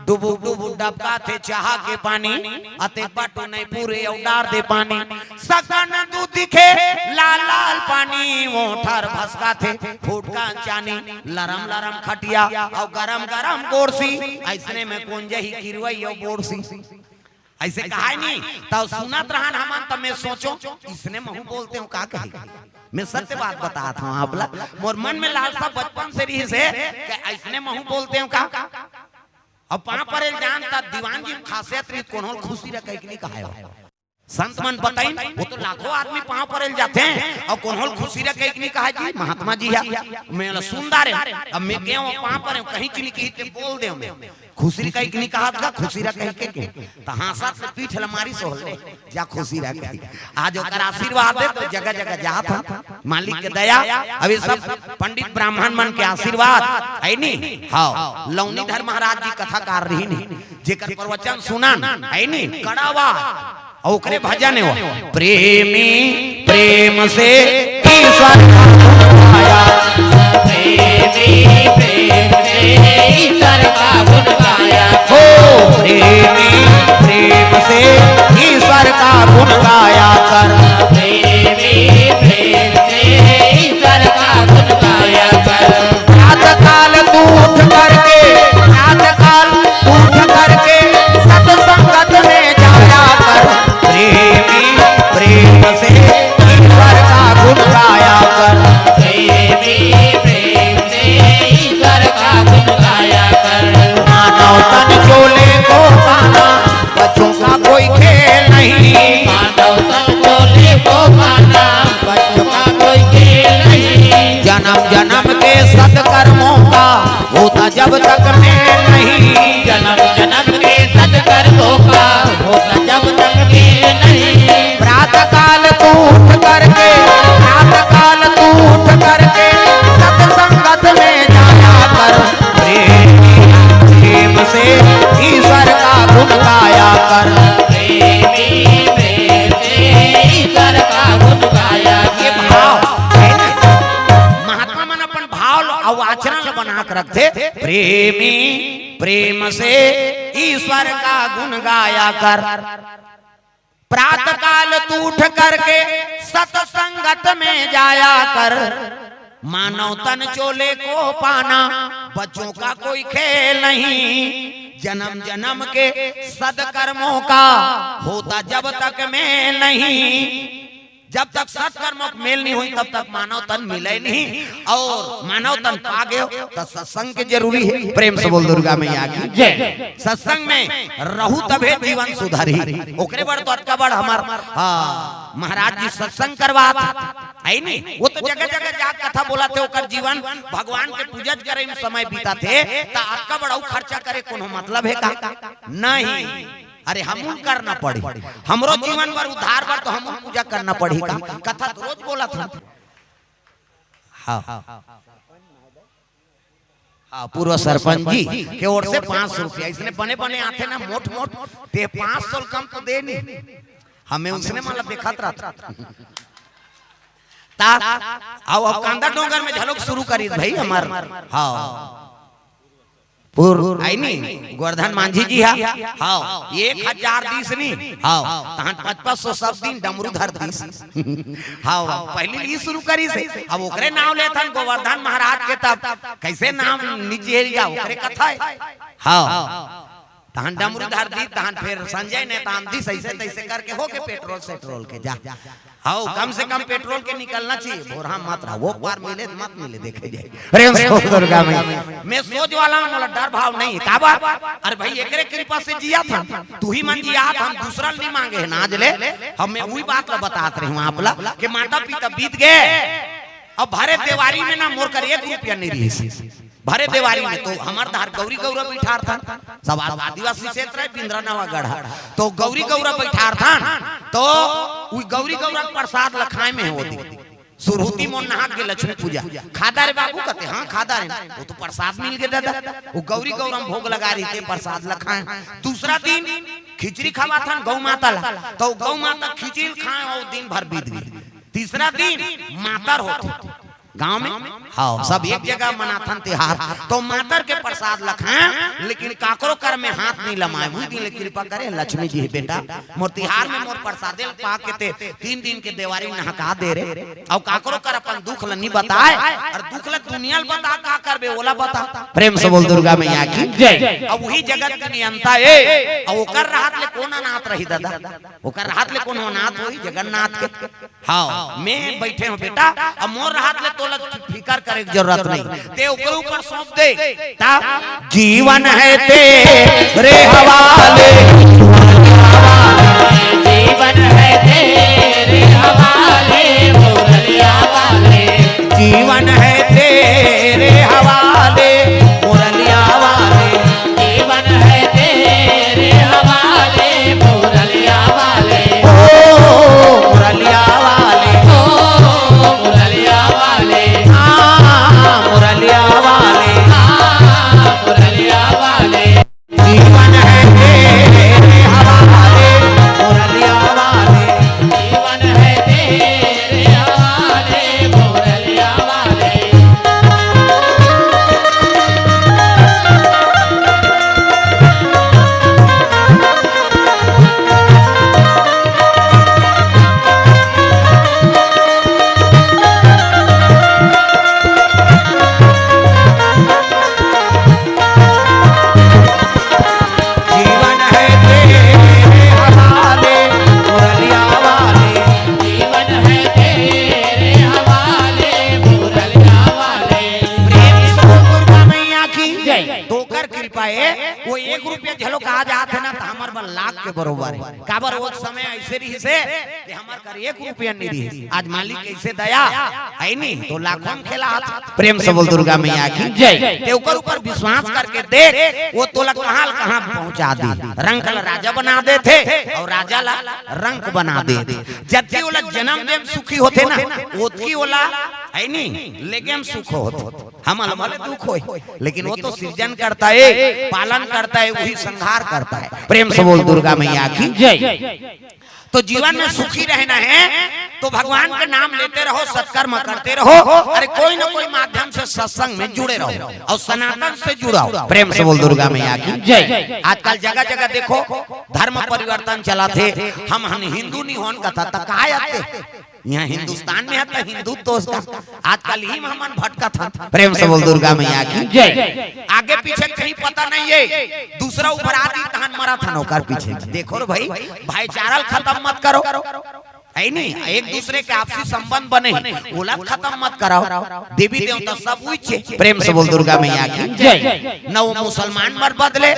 डुबुक डुबुक डबकाथे चाहा के पानी, अतेक बाटो नहीं पूरे अउ डार दे पानी। सकन दूध दिखे लाल लाल पानी, ओठर भसकाथे फुटका चानी। लरम लरम खटिया अउ गरम गरम गोरसी, अइसने में कोन जही किरवई अउ बोरसी। अइसे कहाय नी, तब सुनत रहन हमन, तब मैं सोचों, इसने महूं बोलतेंव का कही। मैं सत्य बात बतात हंव आप ला, मोर मन में लालसा बचपन से रहिस हे कि अइसने महूं बोलतेंव का। अब पांव परे ल जान, त दीवान जी खासियत रहिस, कोनो ल खुशी रह कहिके नहीं कहाय। संत मन बताइन, ओ तो लाखों आदमी पांव परे ल जाथे, अउ कोनो ल खुशी रह कहिके नहीं कहाय जी, महात्मा जी हा। मैं ला सुन डारेंव, अब मैं गेंव पांव परे, कहीं चीज नहीं कही, ते बोल देंव मैं। खुशी रह कहिके नहीं कहात गा, खुशी रह कहिके के। त हांसत ले पीठ ल मारिस ओ ले, जा खुशी रह कहिके। आज ओकर आशीर्वाद हे त जगह जगह जात हंव। मालिक के दया, अभी सब पंडित ब्राह्मण मन के आशीर्वाद, हे नी? हव, लौनीधर महाराज जी कथाकार रहिन, जेकर प्रवचन सुनन, हे नी? कड़ावा, अउ ओकरे भजन हे ओ, प्रेमी प्रेम से ईश्वर का गुण गाया। प्रेमी प्रेम से ईश्वर का गुण गाया। हो, प्रेमी प्रेम से ईश्वर का गुण गाया कर। प्रेमी प्रेम से ईश्वर का गुण गाया कर। प्रातः काल तू उठ करके, प्रातः प्रेमी प्रेम से ईश्वर का गुण गाया कर। प्रातःकाल तू उठ करके सत्संगत में जाया कर। मानव तन चोले को पाना, बच्चों का कोई खेल नहीं। जन्म जन्म के सदकर्मों का होता जब तक मेल नहीं। जब तक सत्कर्मों के मेल नहीं होई, तब तक मानव तन मिले नहीं। और मानव तन पा गयो, तो सत्संग के जरूरी है। प्रेम से बोल दुर्गा मैया की जय। सत्संग में रहू तभे जीवन सुधरी। ओकरे बड़ तो अतका बड़ हमार, हाँ, महाराज जी सत्संग करवात है नी। वो तो जगह जगह जा कथा बोला थे, ओकर जीवन भगवान के पूजा करे में समय बीता थे, तो अतका बड़ा खर्चा करे कोनो मतलब है का? नहीं। अरे हमूल करना पड़ी, हमरो जीवन बर उद्धार बर तो हमूल पूजा करना पड़ी का? कथा तो रोज बोला था। हाँ, हाँ, पूर्व सरपंच जी के ओर से पाँच सौ रुपया, इसने बने बने आते ना मोट मोट, ते पाँच सौ कम तो दे नहीं, हमें उसने माला देखत रहता। ता आओ, अब कांदा डोंगर में झलक शुरू करी भाई हमार। हाँ, पूर्व आई नी, गोवर्धन मांझी जी हा। हाँ, एक हजार दीस नी। हाँ, तहन पचपन सौ सब दिन डमरू धर दीस। हाँ, पहली ली शुरू करी से, अब ओकरे नाम लेथन गोवर्धन महाराज के, तब कैसे नाम नीचे एरिया ओकरे कथा है। हाँ, तहन डमरू धर दी, तहन फिर संजय ने तान दी, ऐसे तैसे करके हो के पेट्रोल सेट्रोल के जा। हाँ, कम से कम पेट्रोल के निकलना चाहिए, भोरहा मत रहा, वो पार मिले मत मिले, देखे जाए। प्रेम से बोल दुर्गा मैया। मैं सोच वाला हूँ, मोला डर भाव नहीं, काबर? अरे भाई, एकरे कृपा से जिया था, तू ही मन जिया था, हम दूसरा नहीं मांगे है, नाज ले। हम मैं वही बात ला बतात रहे हूँ आप ला, कि माता पिता बीत गए, अब भरे देवारी में ना मोर कर एक रुपया नहीं रही। भरे देवारी में तो हमार धार गौरी गौरा बैठार था, सब आदिवासी क्षेत्र है, बिंद्रा नवागढ़ है, तो गौरी गौरा बैठार था, तो उ गौरी गौरा के प्रसाद लखाए में है वो दिन। सुरहुती मोर नहा के लक्ष्मी पूजा। खादा रे बाबू कहते, हाँ खादा रे। वो तो प्रसाद मिल गया दादा, वो गौरी गौरा में भोग लगा रही थे, प्रसाद लखाए। दूसरा दिन खिचड़ी खवा था गौ माता ला, तो गौ माता खिचड़ी खाए और दिन भर बीत गई। तीसरा दिन मातर होते गांव में, हाँ, सब एक जगह मनाथन तिहार, तो मातर के प्रसाद लखाए, लेकिन काकरो कर में हाथ नहीं लमाए। वही दिन ले कृपा करे लक्ष्मी जी, बेटा मोर तिहार में मोर प्रसादे ल पा के ते तीन दिन के देवारी नहका दे रे, और काकरो कर अपन दुख ल नहीं बताए, और दुख ल दुनिया ल बता का करबे, ओला बता। प्रेम से बोल दुर्गा मैया की जय। अब वही जगत के नियंता ए, अब ओकर रहत ले कौन अनाथ रही दादा, ओकर रहत ले कौन अनाथ होई? जगन्नाथ के। हाँ, मैं बैठे हूँ बेटा, अब मोर रहत ले तोला फिकर करे के जरूरत नहीं, ते ओकरे ऊपर सौंप दे। ता जीवन है तेरे हवाले, जीवन है तेरे हवाले, मुरलिया वाले। जीवन है तेरे हवाले, मुरलिया वाले। जीवन है तेरे हवाले, मुरलिया वाले। ओ मुरलिया वाले। ओ मुरलिया वाले। हाँ, मुरलिया वाले। हाँ, मुरलिया वाले। जीवन है तेरे हवाले, मुरलिया वाले। जीवन है तेरे हवाले, मुरलिया वाले। जीवन है तेरे हवाले, मुरलिया वाले। जीवन है तेरे हवाले, मुरलिया वाले। प्रेम से बोल दुर्गा मैया की जय। तो ओकर कृपा है, वो एक रुपया झलक आ जात है ना, तो हमार बर लाख के बरोबर है। काबर वो समय ऐसे रही से कि हमार कर एक रुपया नहीं रही। आज मालिक कैसे दया है नी, तो लाखों में खेला हाथ। प्रेम से बोल दुर्गा मैया की जय। ते ओकर ऊपर विश्वास करके देख, वो तोला कहाँ ल कहाँ पहुँचा दे। रंक ला राजा बना देथे और राजा ला रंक बना देथे। जबकि ओला जन्म देम सुखी होथे ना, ओतकी ओला है नी, लेके हम सुख होथे। हम अलमल दुख होय, लेकिन वो तो सृजन करता है, पालन करता है, वही संहार करता है। प्रेम से बोल दुर्गा मैया की जय। तो जीवन में सुखी रहना है, तो भगवान के नाम लेते रहो, सत्कर्म करते रहो, अरे कोई ना कोई माध्यम से सत्संग में जुड़े रहो और सनातन से जुड़ाओ। प्रेम से बोल दुर्गा मैया की जय। आजकल जगह जगह देखो, धर्म परिवर्तन चला थे। हम हम हिंदू नहीं होन कथा त काय आते, यहाँ हिंदुस्तान में है तो हिंदू तो उसका आजकल ही में हमन भटकत हन। प्रेम से बोल दुर्गा मैया की जय। आगे पीछे कहीं पता नहीं है, दूसरा उभरा दी तहन मरा थन ओकर पीछे। देखो रे भाई, भाईचारा ल खत्म मत करो, है नहीं? एक दूसरे के आपसी संबंध बने हैं, ओला खत्म मत कराओ। देवी देवता सब उइच हे। प्रेम से बोल दुर्गा मैया की जय। न वो मुसलमान बर बदले,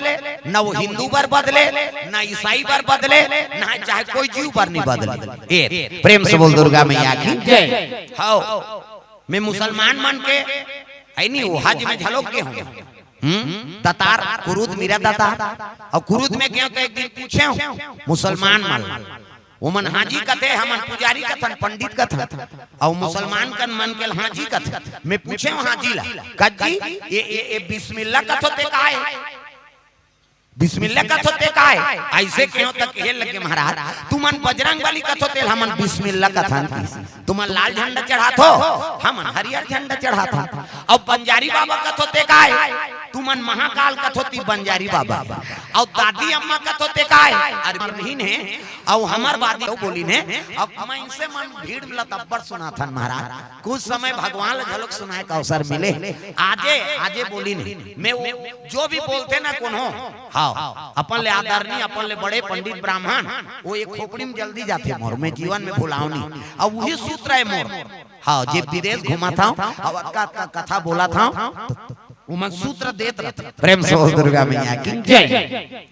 न वो हिंदू बर बदले, न ईसाई बर बदले, न चाहे कोई जीव बर नहीं बदले। ए, प्रेम से बोल दुर्गा मैया की जय। हव, मैं मुसलमान मन के, है नहीं, वो हज में झलोक गे हंव। हम्म, दतार, कुरुद, मीरा दतार। अउ कुरुद में गेंव त एक दिन पूछेंव मुसलमान मन, ओमन हाजी कथे, हमन पुजारी कथन, पंडित कथन, अउ मुसलमान कन मन के ल हाजी कथे। मैं पूछेंव हाजी ला, "कज्जी, ये, ये, ये बिस्मिल्ला कथो ते काय? बिस्मिल्ला कथो ते काय?" अइसे केंव त कहे लगे, "महाराज, तुमन बजरंग बली कथो तेल हमन बिस्मिल्ला कथन।" तुमन लाल झंडा चढ़ाथो, हमन हरियर झंडा चढ़ाथन। अउ बंजारी बाबा कथो ते काय? तुमन महाकाल कथो ती बंजारी बाबा। अउ दादी अम्मा कथो ते काय? अरे बहिन हे, अउ हमर बादी अउ बोलिन हे, अउ मइनसे मन भीड़ ल तब्बड़ सुनाथन महाराज। कुछ समय भगवान ल घलोक सुनाए का अवसर मिले। आजे, आजे बोलिन हे। मैं वो जो भी बोलथे ना कोनो, हव, अपन ले आदरणीय, अपन ले बड़े पंडित ब्राह्मण, वो एक खोपड़ी में जल्दी जाथे मोर, मैं जीवन में भुलाव नहीं। अउ उही सूत्र हे मोर। हव, जे विदेश घूमत हंव, अउ अतका, अतका कथा बोलत हंव, त ओमन सूत्र देत रथे। प्रेम से बोल दुर्गा मैया की जय।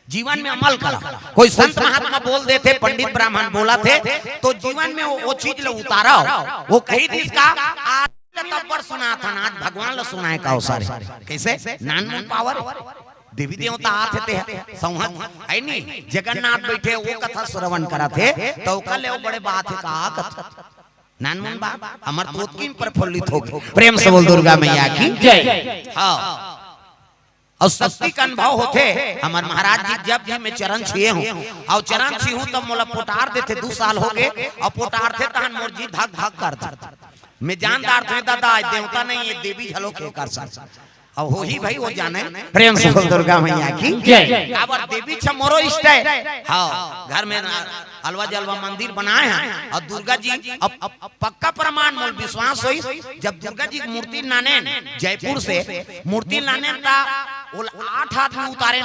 जीवन में अमल करा। कोई संत महात्मा बोल देथे, पंडित ब्राह्मण बोलथे, तो जीवन में वो, वो चीज ल उतारव। वो कही दिस का, आज ल तब्बड़ सुनाथन, आज भगवान ल सुनाए का अवसर हे। कइसे? नानमुन पावर हे। देवी देवता आथे ते संवत, है नी? जगन्नाथ बइठे, वो कथा श्रवण करथे, त ओकर ले वो बड़े बात हे का कथा। नानमुन बात, हमर तो ओतकी प्रफुल्लित होगे। प्रेम से बोल दुर्गा मैया की जय। हव। अउ शक्ति के अनुभव होथे। हमर महाराज जी जब भी मैं चरण छुए हंव, अउ चरण छुहूं तब मोला पोटार देथे, दू साल होगे, अउ पोटारथे तहन मोर जी धक धक करथे। मैं जान डारथंव, दादा, आज देवता नहीं, ये देवी झलोक हे कर सकत। अब होही भाई, वो जाने। प्रेम से बोल दुर्गा मैया की जय। काबर देवी छ मोरो इष्ट हे। हव, घर में ना अलवा जलवा मंदिर बनाए हंव, अउ दुर्गा जी अब, अब पक्का प्रमाण मोला विश्वास होइस, जब दुर्गा जी के मूर्ति लानेन जयपुर से, मूर्ति लानेन त ओला आठ आदमी उतारेन,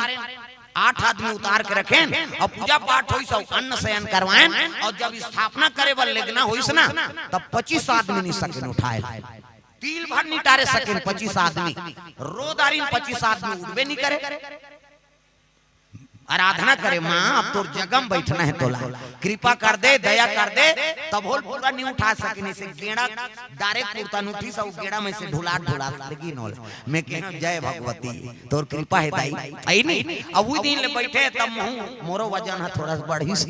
आठ आदमी उतार के रखेन अउ पूजा पाठ होइस अउ अन्न शयन करवाएन अउ जब स्थापना करे बर लेगना होइस ना, तब पच्चीस आदमी नइ सकेन उठाए। तिल भर नइ टारे सकेन पच्चीस आदमी, रो डारिन पच्चीस आदमी उठबे नइ करे। आराधना करे, माँ, अब तोर जगह में बैठना हे तोला, कृपा कर दे, दया कर दे, तभो ल पूरा नइ उठा सकेन। अइसे गेंड़ा direct कुर्ता नइ उठिस, अउ गेंड़ा में से ढुला ढुला लगिन ओला। मैं कहेंव, जय भगवती, तोर कृपा हे दाई, हे नी? अब उही दिन ले बैठे, तब महूं, मोरो वजन ह थोड़ा सा बढ़िस,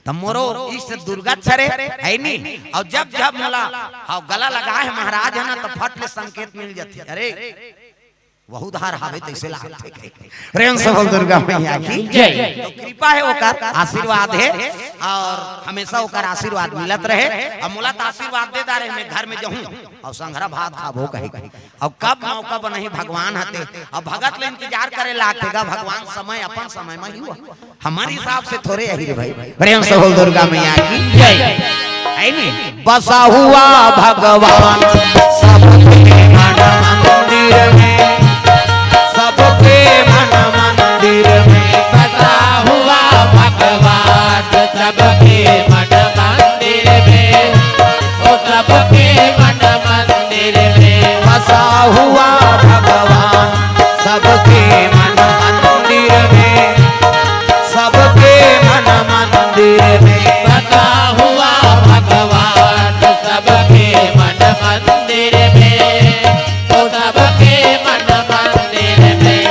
तब मोरो इष्ट दुर्गा छरे, हे नी? अउ जब जब मोला, हव, गला लगाए हे महाराज ह ना, त फट ले संकेत मिल जाथे, अरे, वहू धार हावे तइसे लागथे कहे। प्रेम से बोल दुर्गा मैया की जय। तो कृपा हे ओकर, आशीर्वाद हे, अउ हमेशा ओकर आशीर्वाद मिलत रहे। अउ मोला त आशीर्वाद दे डारे, मैं घर में जाहूं अउ संघरा भात खाबो कहे। अउ कब मौका बनही भगवान ह ते, अउ भगत ले इंतजार करे लागथे गा भगवान, समय अपन समय म ही हुआ। हमर हिसाब से थोरे अही रे भाई। प्रेम से बोल दुर्गा मैया की जय। हे नी? बसा हुआ भगवान सबके मन मंदिर में, सबके मन मंदिर में। बसा हुआ भगवान सबके मन मंदिर में, ओ सबके मन मंदिर में। बसा हुआ भगवान सबके मन मंदिर में, सबके मन मंदिर में। बसा हुआ भगवान सबके मन मंदिर में, ओ सबके मन मंदिर में।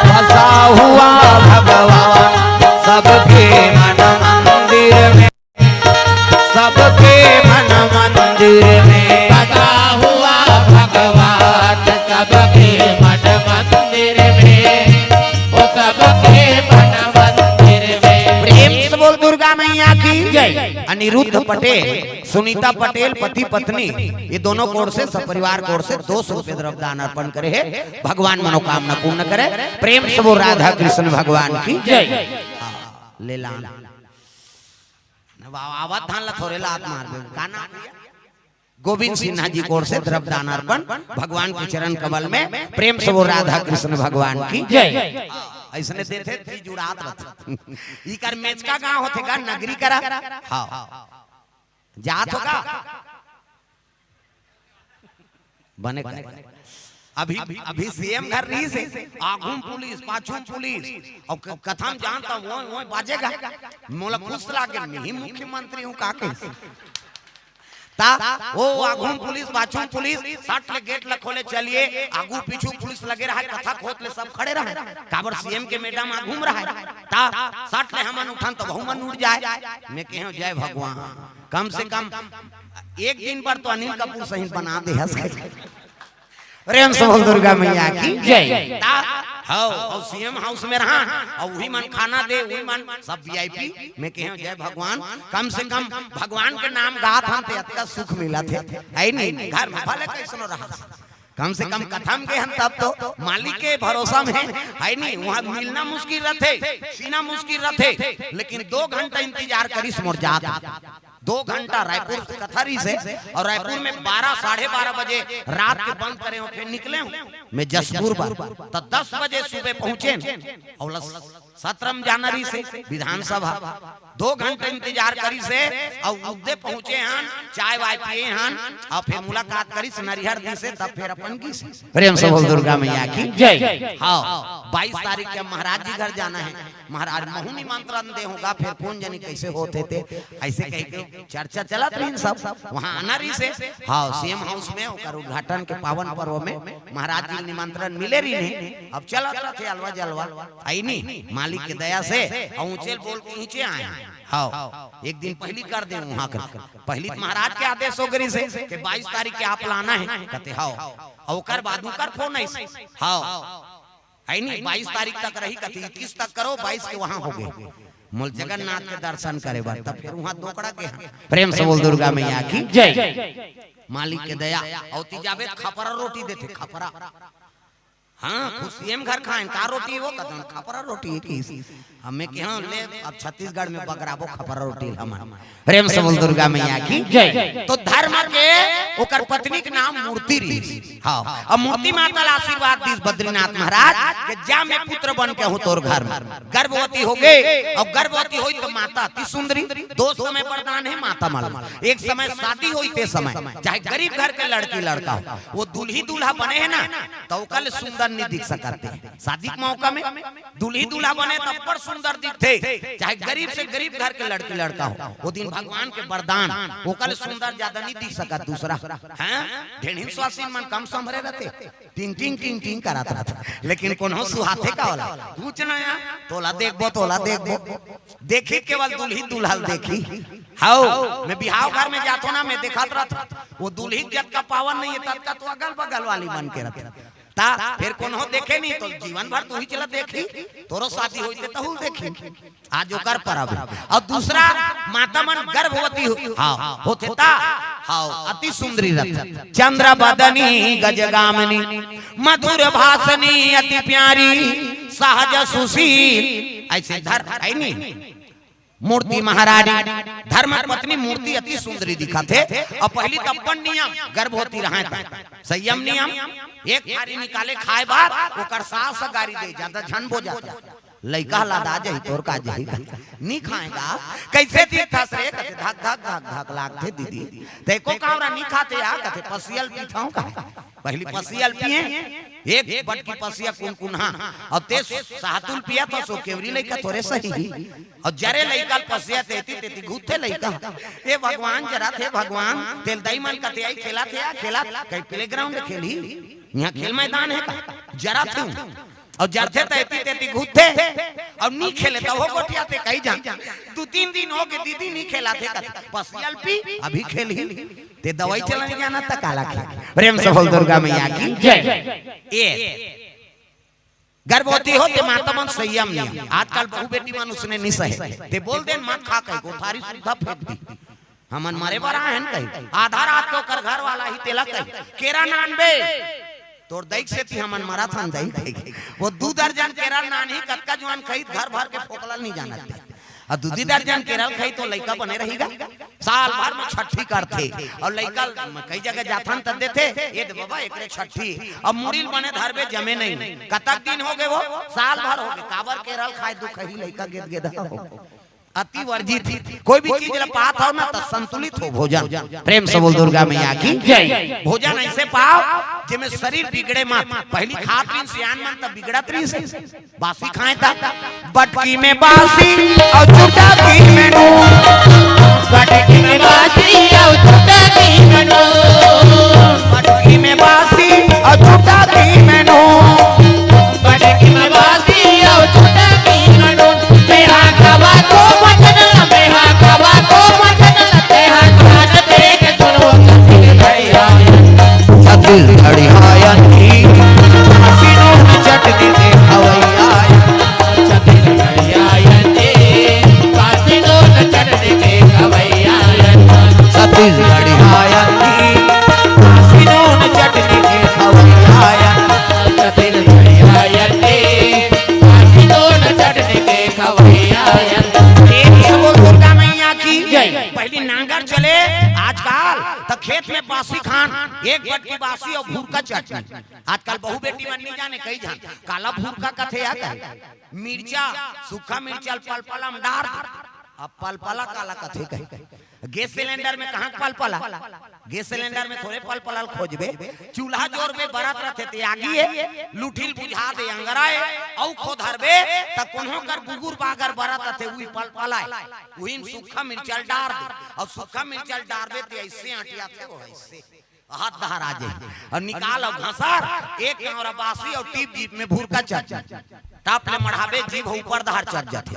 बसा हुआ भगवान सबके मन मंदिर मैया की जय। अनिरुद्ध पटेल, सुनीता पटेल, पति पत्नी, ये दोनों कोर से, सपरिवार कोर से दो सौ रुपये द्रव्य दान अर्पण करे हे। भगवान मनोकामना पूर्ण करे। प्रेम से बोल राधा कृष्ण भगवान की जय। हाँ, ले लान। अब आवत धान ला थोरे लात मार दे। का नाम भैया? गोविंद सिन्हा जी कोर से द्रव्य दान अर्पण भगवान के चरण कमल में। प्रेम से बोल राधा कृष्ण भगवान की जय। हाँ, अइसने देथे, जी जुड़ात रहथे। इकर मेचका गांव होथे गा, नगरी करा। हाँ। जात हो का? बने करे। अभी, अभी सीएम घर रहिस हे, आघूम पुलिस, पाछूम पुलिस, अउ क-, कथम जानता हूँ, वो, वो बाजेगा। मोला खुश लागे, मैं ही मुख्यमंत्री हूँ, का कहिस? ता, वो आघूम पुलिस, पाछूम पुलिस, सट ले गेट ल खोले चलिए, आगू पीछू पुलिस लगे रहय, कथा खोत ले सब खड़े रहय। काबर सीएम के मैडम आघूम रहय। ता, सट ले हमन उठन त वहू मन उठ जाय। मैं कहेंव, जय भगवान, कम से कम एक दिन बर तो अनिल कपूर सही बना दे हस। प्रेम से बोल दुर्गा मैया की जय। ता, हव, अउ सीएम हाउस में रहा, अउ उही मन खाना दे, उही मन सब वीआईपी। मैं कहेंव, जय भगवान, कम से कम भगवान के नाम गात हन ते अतका सुख मिलत हे। अइ नहीं, घर में भले कइसनो रहा, कम से कम कथा म गे हन तब तो मालिक के भरोसा में, अइ नहीं, वहाँ मिलना मुश्किल रथे, सीना मुश्किल रथे, लेकिन दो घंटा इंतजार करिस मोर जात। दो घंटा रायपुर से कथा रहिस हे, अउ रायपुर में बारह, साढ़े बारह बजे रात के बंद करे हों, फेर निकले हों मैं जशपुर बर, त दस बजे सुबह पहुंचे। अउ ल-, सत्र म जाना रहिस हे विधानसभा, दो घंटा इंतजार करिस हे, अउ उदे पहुंचे हन, चाय वाय पिए हन, अउ फेर मुलाकात करिस, नरिहर दिस हे, तब फेर अपन गिस हे। प्रेम से बोल दुर्गा मैया की जय। हाँ, बाईस तारीख के महाराज जी घर जाना हे। महाराज महू निमंत्रण दे हों गा, फेर कोन जनी कइसे होत हे ते, अइसे कहिके चर्चा चलत रहिन सब। वहाँ आना रहिस हे, हाँ, सीएम हाउस में ओकर उद्घाटन के पावन पर्व में महाराज जी ल निमंत्रण मिले रहिन हे। अब चलत रहिथे अलवा जलवा, अइ नहीं, मालिक के दया से, अउ ऊंचे ल बोल के नीचे आए। हाँ, एक दिन पहिली कर दे वहाँ कर, पहिली त महाराज के आदेश हो गे रहिस हे कि बाईस तारीख के आप ला आना हे, कथे, हाँ। अउ ओकर बाद उकर फोन आइस, हाँ। अइ नहीं, बाईस तारीख तक रही, कथे इक्कीस तक करो, बाईस के वहाँ हो गे। मोला जगन्नाथ के दर्शन करे बर, तब फेर वहाँ दोकड़ा गे हन। प्रेम से बोल दुर्गा मैया की जय। मालिक के दया। अउ ती जाबे त खपरा रोटी देथे, खपरा। हाँ, खुद सीएम घर खाएन, का रोटी वो? कथन खपरा रोटी हे कहिस। अब मैं कहेंव, ले, अब छत्तीसगढ़ में बगराबो खपरा रोटी ल हमन। प्रेम से बोल दुर्गा मैया की जय। तो धर्म के ओकर पत्नी के नाम मूर्ति रहिस। हाँ, अब मूर्ति माता ल आशीर्वाद दिस बद्रीनाथ महाराज कि जा, मैं पुत्र बन के आहूं तोर घर में। गर्भवती हो गे, अउ गर्भवती होइस त माता अति सुंदरी, दो समय वरदान हे माता मन ल। एक समय शादी होइस ते समय, चाहे गरीब घर के लड़की लड़का हो, वो दुल्ही दूल्हा बने हे ना, त ओकर ले सुंदर नहीं दिख सकत हे। शादी के मौका में दुल्ही दूल्हा बने त बड़ सुंदर दिखथे, चाहे गरीब से गरीब घर के लड़की लड़का हो। वो दिन भगवान के वरदान, ओकर ले सुंदर ज्यादा नहीं दिख सकत दूसरा। हैं? ढेढ़िन सुवासिन मन कम संभरे रथे, टिंग टिंग टिंग टिंग करत रथे, लेकिन कोनो सुहाथे का ओला? पूछ ना यार, तोला देखबो, तोला देखबो, देखी केवल दुल्ही दूल्हा ल देखी। हव, मैं बिहाव घर में जाथों ना, मैं देखत रथों, वो दुल्ही के जतका पावर नहीं हे, ततका तो अगल बगल वाली मन के रथे। ता फेर कोनो देखे नहीं, तो जीवन भर तुही चला देखी, तोरो शादी होइस ते तहू ल देखी। आज ओकर परब हे। अउ दूसरा, माता मन गर्भवती हो, हाँ, होथे ता, हाँ, अति सुंदरी रथे। चंद्र बदनी गजगामिनी, मधुर भाषणी अति प्यारी, सहज सुशील, अइसे धर, हे नहीं? मूर्ति महारानी, धर्म पत्नी मूर्ति अति सुंदरी दिखथे। अउ पहिली त अपन नियम, गर्भवती रहय त संयम नियम, एक थारी निकाले खाय बर, ओकर सास गारी दे, ज्यादा झन बो जाता। लइका ह लदा जाही, तोर का जाही का? नी खाय गा। कइसे दिखथस रे? कथे, धक, धक, धक, धक लागथे दीदी। त एको कांवरा नी खाते आ? कथे, पसिया ल पीथंव का? पहिली पसिया ल पिए, एक बटकी पसिया कुनकुनहा, अउ ते सातुल पियत हस, केवरी लइका थोरे सही। अउ जरे लइका ल पसिया तेती तेती घूमथे लइका। हे भगवान, जरथे भगवान, तेला दाई मन कथे आई खेलथे आ, खेलथे, कहीं प्लेग्राउंड खेलही, इहाँ खेल मैदान हे का? जरथे। अउ जरथे त एती तेती घूमथे, अउ नी खेले त हो गोठियाथे कई झन। दू तीन दिन हो गे दीदी नी खेलथे कथे, पसिया ल पी, अभी खेलही। ते दवाई चला नी जानत त काला खेल। प्रेम से बोल दुर्गा मैया की जय। ए, गर्भवती हो ते माता मन संयम नियम। आजकल बहू बेटी मन उसने नि सहे। ते बोल देन मत खा कही, गोथारी सुद्धा फेंक दी। हमन मरे बर आए हन कही। आधा रात के ओकर घर वाला ही तेला कही, "केरा नानबे।" "तोर दई के सेती हमन मरत हन दई," कही। वो दू दर्जन केरा नानही, कतका जुआन खई, घर भर के फोकला ल नि जानत ते। अउ दू दू दर्जन केरा ल खई तो लइका बने रही गा। साल भर में छट्ठी करथे अउ लइका ल कई जगह जाथन त देथे, "ये दे बाबा, एकरे छट्ठी।" अब मुड़ी ल बने धरबे, जमे नहीं। कतक दिन हो गे वो? साल भर हो गे। काबर केरा ल खाए, दुखही लइका गेदगेदा हो। अति वर्जित ही। कोई भी चीज ल पात हो ना, त संतुलित हो भोजन। प्रेम से बोल दुर्गा मैया की जय। भोजन ऐसे पाओ जेमे शरीर बिगड़े मत। पहली खात रहिन सियान मन, त बिगड़त रहिस। बासी खाए त बटकी में बासी अउ चुटकी में नून। बटकी में बासी अउ चुटकी में नून। बटकी में बासी अउ चुटकी में नून। बटकी में बासी अउ चुटकी में नून। तेहा खावा तो वचन, तेहा खावा तो वचन, तेहा खान देख सुनो छत्तीस भैया। छत्तीसगढ़िया आयन जी, काशी नून चटनी के खवैया। छत्तीसगढ़िया आयन जी, काशी नून चटनी के खवैया। छत्तीसगढ़िया आयन जी, काशी नून चटनी के खवैया। छत्तीसगढ़िया आयन जी, काशी नून चटनी के खवैया। एक से बोल दुर्गा मैया की जय। पहली नांगर चले, आजकल त खेत में बासी खान, एक बटकी बासी अउ भुरका चटनी। आजकल बहू बेटी मन नि जाने कई झन काला भुरका कथे या कहे। मिर्चा, सूखा मिर्चा ल पलपला म डार दे। अब पलपला काला कथे कहे। गैस सिलेंडर में कहाँ के पलपला? गैस सिलेंडर में थोरे पलपला ल खोजबे। चूल्हा जोरबे, बरत रथे ते आगी ए, लुठी ल बुझा दे, अंगरा ए, अउ खो धरबे, त कोनो कर बुगुर बागर बरत रथे, उही पलपला ए। उही म सूखा मिर्चा ल डार दे। अउ सूखा मिर्चा ल डारबे ते ऐसे अंटियाथे वो, ऐसे। हाथ डहर आ जाही। अउ निकाल अउ घसर, एक कौरा बासी अउ टीप जीभ में भुरका चढ़ जाही। टाप ले मढ़ाबे, जीभ ऊपर डहर चढ़ जाथे।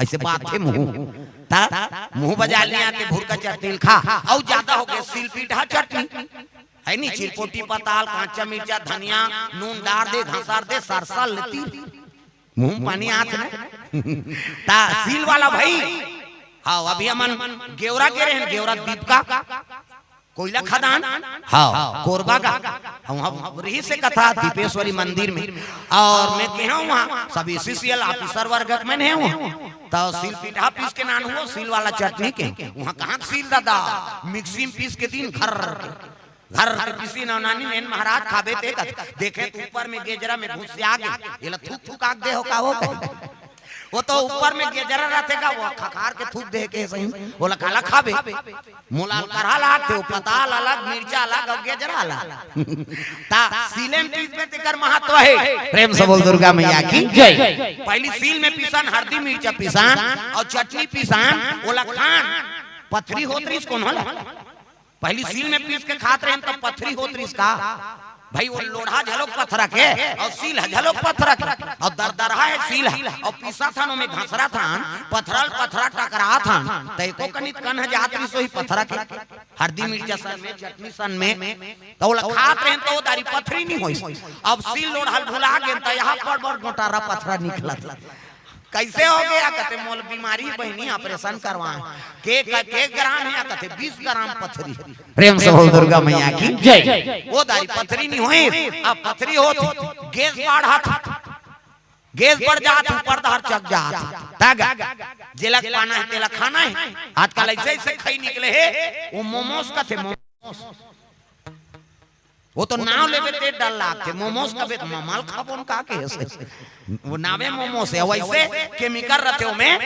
ऐसे बात हे मुंह। त मुंह बजाल नि आते, भुरका चटनी ल खा। अउ जादा हो गे, सिलपिटहा चटनी। हे नी, चिरपोटी पताल, कांचा मिर्चा, धनिया, नून डार दे, घसर दे, सरसा लेती। मुंह म पानी आत हे ना। त सील वाला भाई। हाँ, अभी हमन गेवरा गे रहेन, गेवरा दीपका। कोयला खदान, हाँ, कोरबा का। हम, हम रहिस हे कथा दीपेश्वरी मंदिर में। अउ मैं केहेंव उहाँ, सब एसीसीएल officer वर्ग के मन हे उहाँ। त सिलपिटहा पीस के नानहूँ, सील वाला चटनी के। उहाँ कहाँ के सील दादा, मिक्सी में पीस के दीन, घर के। घर के पीसिन अउ नानिन, महाराज खाबे ते कथे। देखे त ऊपर में गेजरा में घुसिया गे। एला थूक थूका के देहव का वो कहे। वो तो ऊपर में गेजरा रथे का, वो खखार के थूक दे के सही। ओला काला खाबे? मोला अलकरहा लागथे, वो पताल अलग, मिर्चा अलग अउ गेजरा अलग। त सीले म पीसबे तेकर महत्व हे। प्रेम से बोल दुर्गा मैया की जय। पहली सील में पीसन, हरदी मिर्चा पीसन अउ चटनी पीसन, ओला खान। पथरी होत रहिस कोनो ला। पहली सील में पीस के खात रहेन त पथरी होत रहिस का? भाई, वो लोढ़ा घलोक पथरा के अउ सील घलोक पथरा के अउ दरदरहा हे सील ह अउ पीसत हन ओमे घसरत हन, पथरा ल पथरा टकरात हन, त एको कनिक कन ह जात रहिस होही पथरा के। हरदी मिर्चा सन में, चटनी सन में, त ओला खात रहेन त वो दारी पथरी नि होइस। अब सील लोढ़ा ल भुला गेन त यहाँ बड़ बड़ गोटारा पथरा निकलत। कैसे हो गया? कथे, "मोला बीमारी बहिनी, ऑपरेशन करवाए।" "के, के, के ग्राम हे?" कथे, "बीस ग्राम पथरी।" प्रेम से बोल दुर्गा मैया की जय। वो दारी पथरी नि होय, अब पथरी होत, गैस बढ़त, गैस बढ़ जात, ऊपर डहर चक जात। तग जेला पाना हे, तेला खाना हे। आजकल ऐसे ऐसे खई निकले हे, वो मोमोस कथे, मोमोस। वो तो नाव लेबे ते डर लागथे, मोमोस कबे त ममाल खाबोन का के से। वो नावे मोमोस हे, वैसे केमिकल रथे ओमे,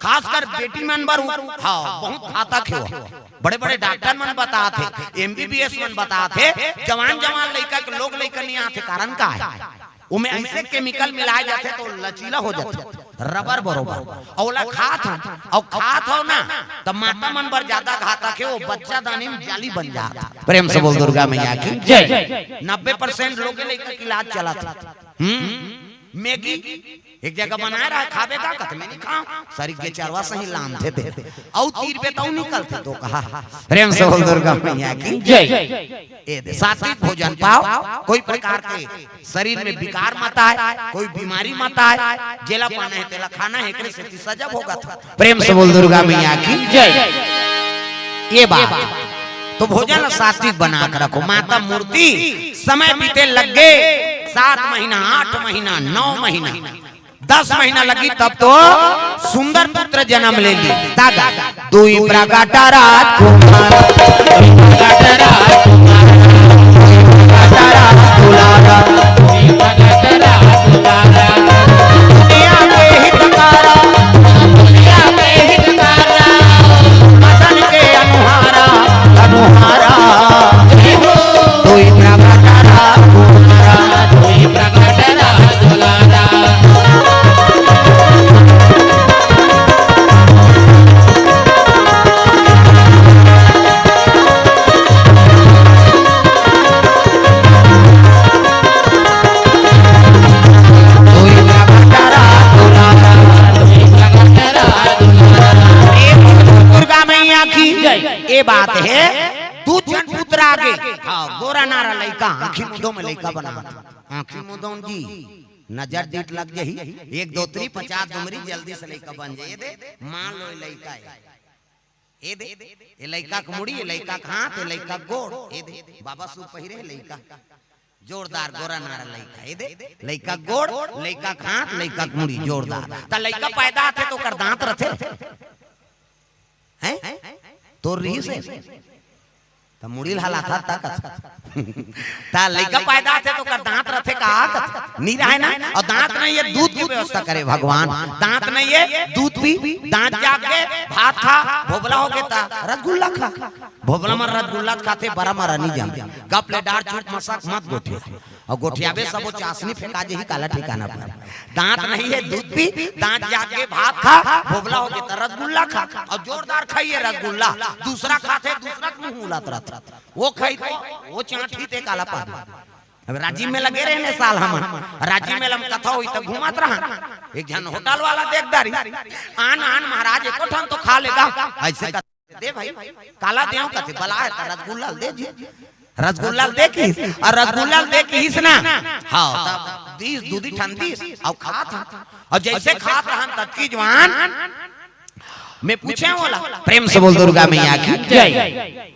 खासकर बेटी मन बर उ-, हाँ, बहुत घातक हे वो। बड़े-बड़े डॉक्टर मन बतात हे, एमबीबीएस मन बतात हे, जवान-जवान लइका के लोग लइका नि आथे, कारण का हे? ओमे ऐसे केमिकल मिलाए जाथे त लचीला हो जाथे। रबर बरोबर। अउ ओला खात हन, अउ खात हव ना, त माता मन बर जादा घातक हे, वो बच्चादानी म जाली बन जात। प्रेम से बोल दुर्गा मैया की जय। नब्बे परसेंट लोग के लइका के इलाज चलत हे। हम्म, मैगी, एक जगह बनाए रहा, खाबे का? कथे, "मैं नहीं खाऊं।" शरीर के चरवा सही लाम थे दे। अउ तीर पे तउ निकलथे तो कहा, प्रेम से बोल दुर्गा मैया की जय। ए दे, सात्विक भोजन पाओ, कोई प्रकार के शरीर में विकार मत आए, कोई बीमारी मत आए, जेला पाना है तेला खाना है, एकरे सेती सजग होगा था। प्रेम से बोल दुर्गा मैया की जय। ये बात तो भोजन ला सात्विक बना के रखो। माता मूर्ति समय बीते लग गए, सात महीना, आठ महीना, नौ महीना, दस महीना लगी, तब तो सुंदर पुत्र जन्म ले ली। दादा, दुई प्रगट राजकुमार, दुई प्रगट राजकुमार, दुई प्रगट राजकुमार, दुई प्रगट राजकुमार, दुनिया के हितकारा, दुनिया के हितकारा, मदन के अनुहारा, अनुहारा। जय हो। दुई प्रगट राजकुमार, दुई प्रगट राजकुमार। दुर्गा मैया की जय। ए बात है, दू झन पुत्र आगे। हाँ, गोरा नारा लइका, आँखी मुदो में लइका बना। आँखी मुदो जी, नजर दीठ लग जाही। एक दो त्री पचास दुमरी जल्दी से लइका बन जाही। ए दे, मान लो ये लइका है। ए दे, ये लइका के मुड़ी, ये लइका के हाथ, ये लइका के गोड़। ए दे, बाबा सूट पहिरे हे लइका। जोरदार गोरा नारा लइका। ए दे, लइका के गोड़, लइका के हाथ, लइका के मुड़ी, जोरदार। त लइका पैदा होथे त ओकर दांत रथे? हैं? तोर रिहिस हे? त मुड़ी ल हलाथा त कथे। त लइका पैदा होथे त ओकर दांत रथे का? कथे। नी रहे ना? अउ दांत नहीं हे, दूध के व्यवस्था करे भगवान। दांत नहीं हे, दूध पी, दांत जाग के, भात खा, भोभला हो गे त रसगुल्ला खा। भोभला म रसगुल्ला खाथे, बरा म नी जाम। गप ले डार चुप मसक मत गोठिया। अउ गोठियाबे सबो चासनी फेंका जाही, काला ठिकाना पर। दांत नहीं हे, दूध पी, दांत जाग के भात खा, भोभला हो गे त रसगुल्ला खा। अउ जोरदार खाइए रसगुल्ला, दूसरा खाथे, दूसरा के मुंह उलात रथे। वो खाई तो, वो चांटी ते काला पाबे। अब राजिम मेला गे रहेन ए साल हमन, राजिम मेला म कथा होई त घूमत रहन। एक झन होटल वाला देख डारिस, आन आन महाराज एको ठन तो खा लेगा। अइसे कथे, दे भाई, काला देंव कथे, बलाय त रसगुल्ला ल दे जी। रसगुल्ला ल दे किहिस, अउ रसगुल्ला ल दे किहिस ना। हाँ, त दीस, दूधी ठन दीस, अउ खात हन। अउ जइसे खात रहन, ततकी जुवार में पूछेंव ओला, प्रेम से बोल दुर्गा मैया की जय।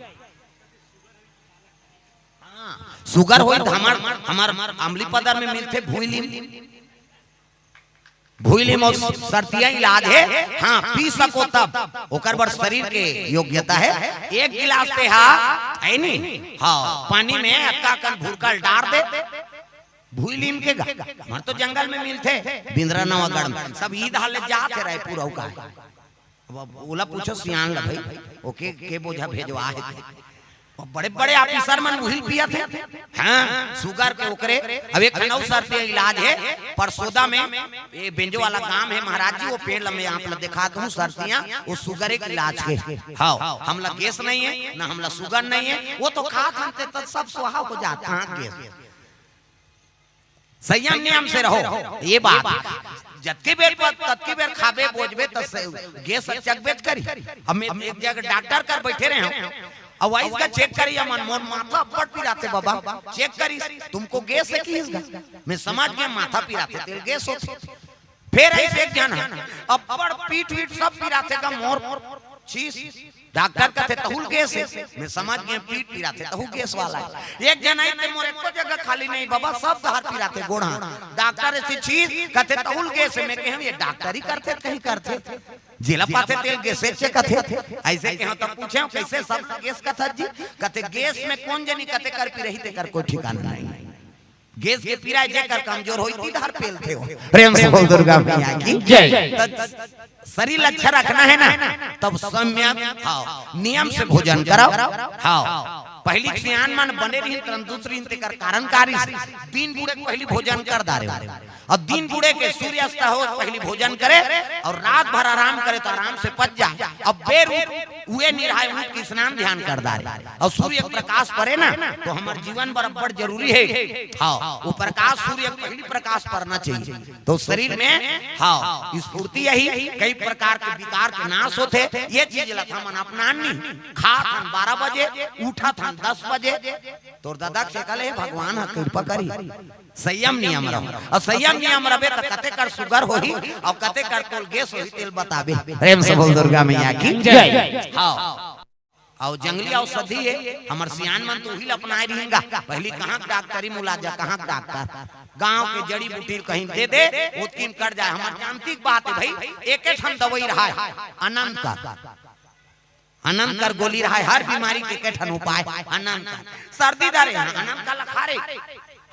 हाँ, sugar होई त हमर, हमर अमली पदर में मिलथे भुइँलीम। भुइँलीम अउ सरतिया इलाज हे। हाँ, पी सको तब, ओकर बर शरीर के योग्यता हे। एक गिलास ते हा, हे नी? हाँ, पानी में अतका कन भुरकल डार दे, भुइँलीम के गा। हमर तो जंगल में मिलथे, बिंद्रा नवागढ़ में। सब इही डाहर ले जात हे रायपुर अउ का। अब, अब ओला पूछो सियान ला भाई, ओके के बोझा भेजवा हे ते। अब बड़े-बड़े officer मन उही ल पियत हे। हाँ, sugar के ओकरे। अब एक ठन अउ सरतिया इलाज हे, परसोदा में, ये बेंजो वाला गांव हे महाराज जी, वो पेड़ ल में आप ला देखा दूं, सरतिया, वो sugar के इलाज के। हाँ, हमला gas नहीं हे, ना हमला sugar नहीं हे, वो तो खात हन ते त सब स्वाहा हो जात, कहाँ gas। संयम नियम से रहो, ये बात। जतकी बेर प-, ततकी बेर खाबे बोजबे त स-, gas चकबेच करी। अब मैं एक जगह डॉक्टर कर बैठे रहे हूँ, अब आइस गा check करी, अमन मोर माथा अब्बड़ पिराथे बाबा, check करी, तुमको gas हे किहिस गा। मैं समझ गेंव माथा पिराथे तेला gas होथे। फेर आइस एक झन ह, अब्बड़ पीठ वीठ सब पिराथे गा मोर, छीस। डॉक्टर कथे तहू ल gas हे, मैं समझ गेंव पीठ पिराथे तहू gas वाला हे। एक झन आइस ते मोर एको जगह खाली नहीं बाबा, सब डहर पिराथे गोड़ हाथ। डॉक्टर अइसे छीस, कथे तहू ल gas हे, मैं कहेंव ये डॉक्टरी करथे त कहीं करथे, जेला पाथे तेला gas हे कथे। अइसे कहेंव त पूछेंव कइसे सब gas कथस जी, कथे gas में कोन जनी कते कर पिराही तेकर कोई ठिकाना नहीं। Gas के पिराय जेकर कमजोर होही, ती डहर पेलथे हो। प्रेम से बोल दुर्गा मैया की जय। त शरीर अच्छा रखना हे ना, तब संयम, हाँ, नियम से भोजन करो। हाँ, पहिली सियान मन बने रहिन, तंदुरुस्त रहिन, तेकर कारण का रहिस, दिन बूड़े के पहिली भोजन कर डारे हो। अब दिन बुड़े के सूर्यास्त हो, पहली भोजन करे अउ रात भर आराम करे त आराम से पच जाय। अब बेर उठ, उए निरहाय उठ के स्नान ध्यान कर डारे अउ सूर्य के प्रकाश परे ना, त हमर जीवन बर अब्बड़ जरूरी हे। हाँ, वो प्रकाश सूर्य के पहली प्रकाश परना चाहिए, त शरीर में, हाँ, स्फूर्ति आही, कई प्रकार के विकार के नाश होथे। ये चीज ल हमन अपनान नहीं। खात हन बारह बजे, उठत हन दस बजे। तोर ददा के कहले, "हे भगवान ह कृपा करी, संयम नियम रहो।" अउ संयम नियम रहे त कते कर sugar होही अउ कते कर तोल गैस होही, तेला बताबे। प्रेम से बोल दुर्गा मैया की जय। हाँ, अउ जंगली औषधि हे, हमर सियान मन तो उही ल अपनाए रहिन गा। पहली कहाँ के डॉक्टरी मुलाजा, कहाँ के डॉक्टर, गांव के जड़ी बूटी कहीं दे दे, ओतकी म कट जाय। हमर जानती के बात हे भाई, एके ठन दवाई रहाय, अनंत कर। अनंत कर गोली रहाय, हर बीमारी के एके ठन उपाय, अनंत कर। सर्दी धरे, हाँ, अनंत कर ल खा रे।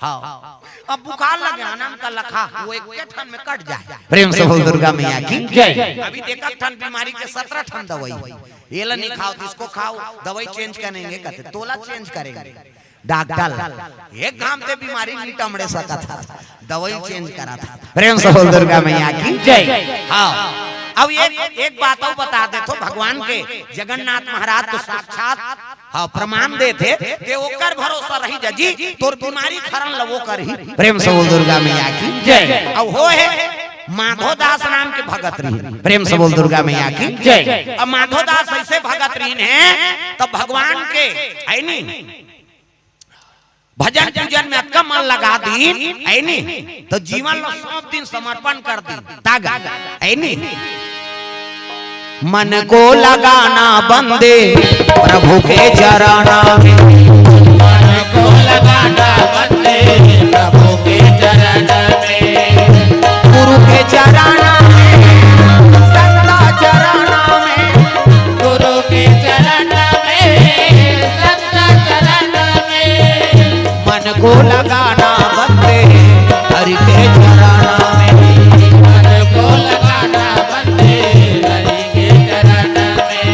हाँ, अब बुखार लगे, अनंत कर ल खा, वो एके ठन में कट जाय। प्रेम से बोल दुर्गा मैया की जय। अभी देखत ठन बीमारी के सतरह ठन दवाई, ये ल नहीं खाओ, इसको खाओ, दवाई change करेंगे, कहते तोला change करेंगे। डॉक्टर, एक घाम ते बीमारी नहीं टमड़े सकत ह, दवाई change करत ह। प्रेम से बोल दुर्गा मैया की जय। हाँ, अब एक, एक बात अउ बता देथों, भगवान के जगन्नाथ महाराज तो साक्षात, हाँ, प्रमाण देथे, ते ओकर भरोसा रही जजी, तोर बीमारी खरन ल वो करही। प्रेम से बोल दुर्गा मैया की जय। अउ वो हे माधो दास नाम के भगत रहिन। प्रेम से बोल दुर्गा मैया की जय। अब माधो दास ऐसे भगत रहिन हे, तब भगवान के, हे नी, भजन पूजन में अतका मन लगा दीन, हे नी, त जीवन ल सौंप दीन, समर्पण कर दीन। तागा, हे नी, मन को लगाना बंदे प्रभु के चरणा में। मन को लगाना बंदे प्रभु के चरण में। गुरु के चरणा में, संत चरणा में। गुरु के चरण में, संत चरण में। मन को लगाना बंदे हरि के चरणा में। मन को लगाना बंदे हरि के चरण में।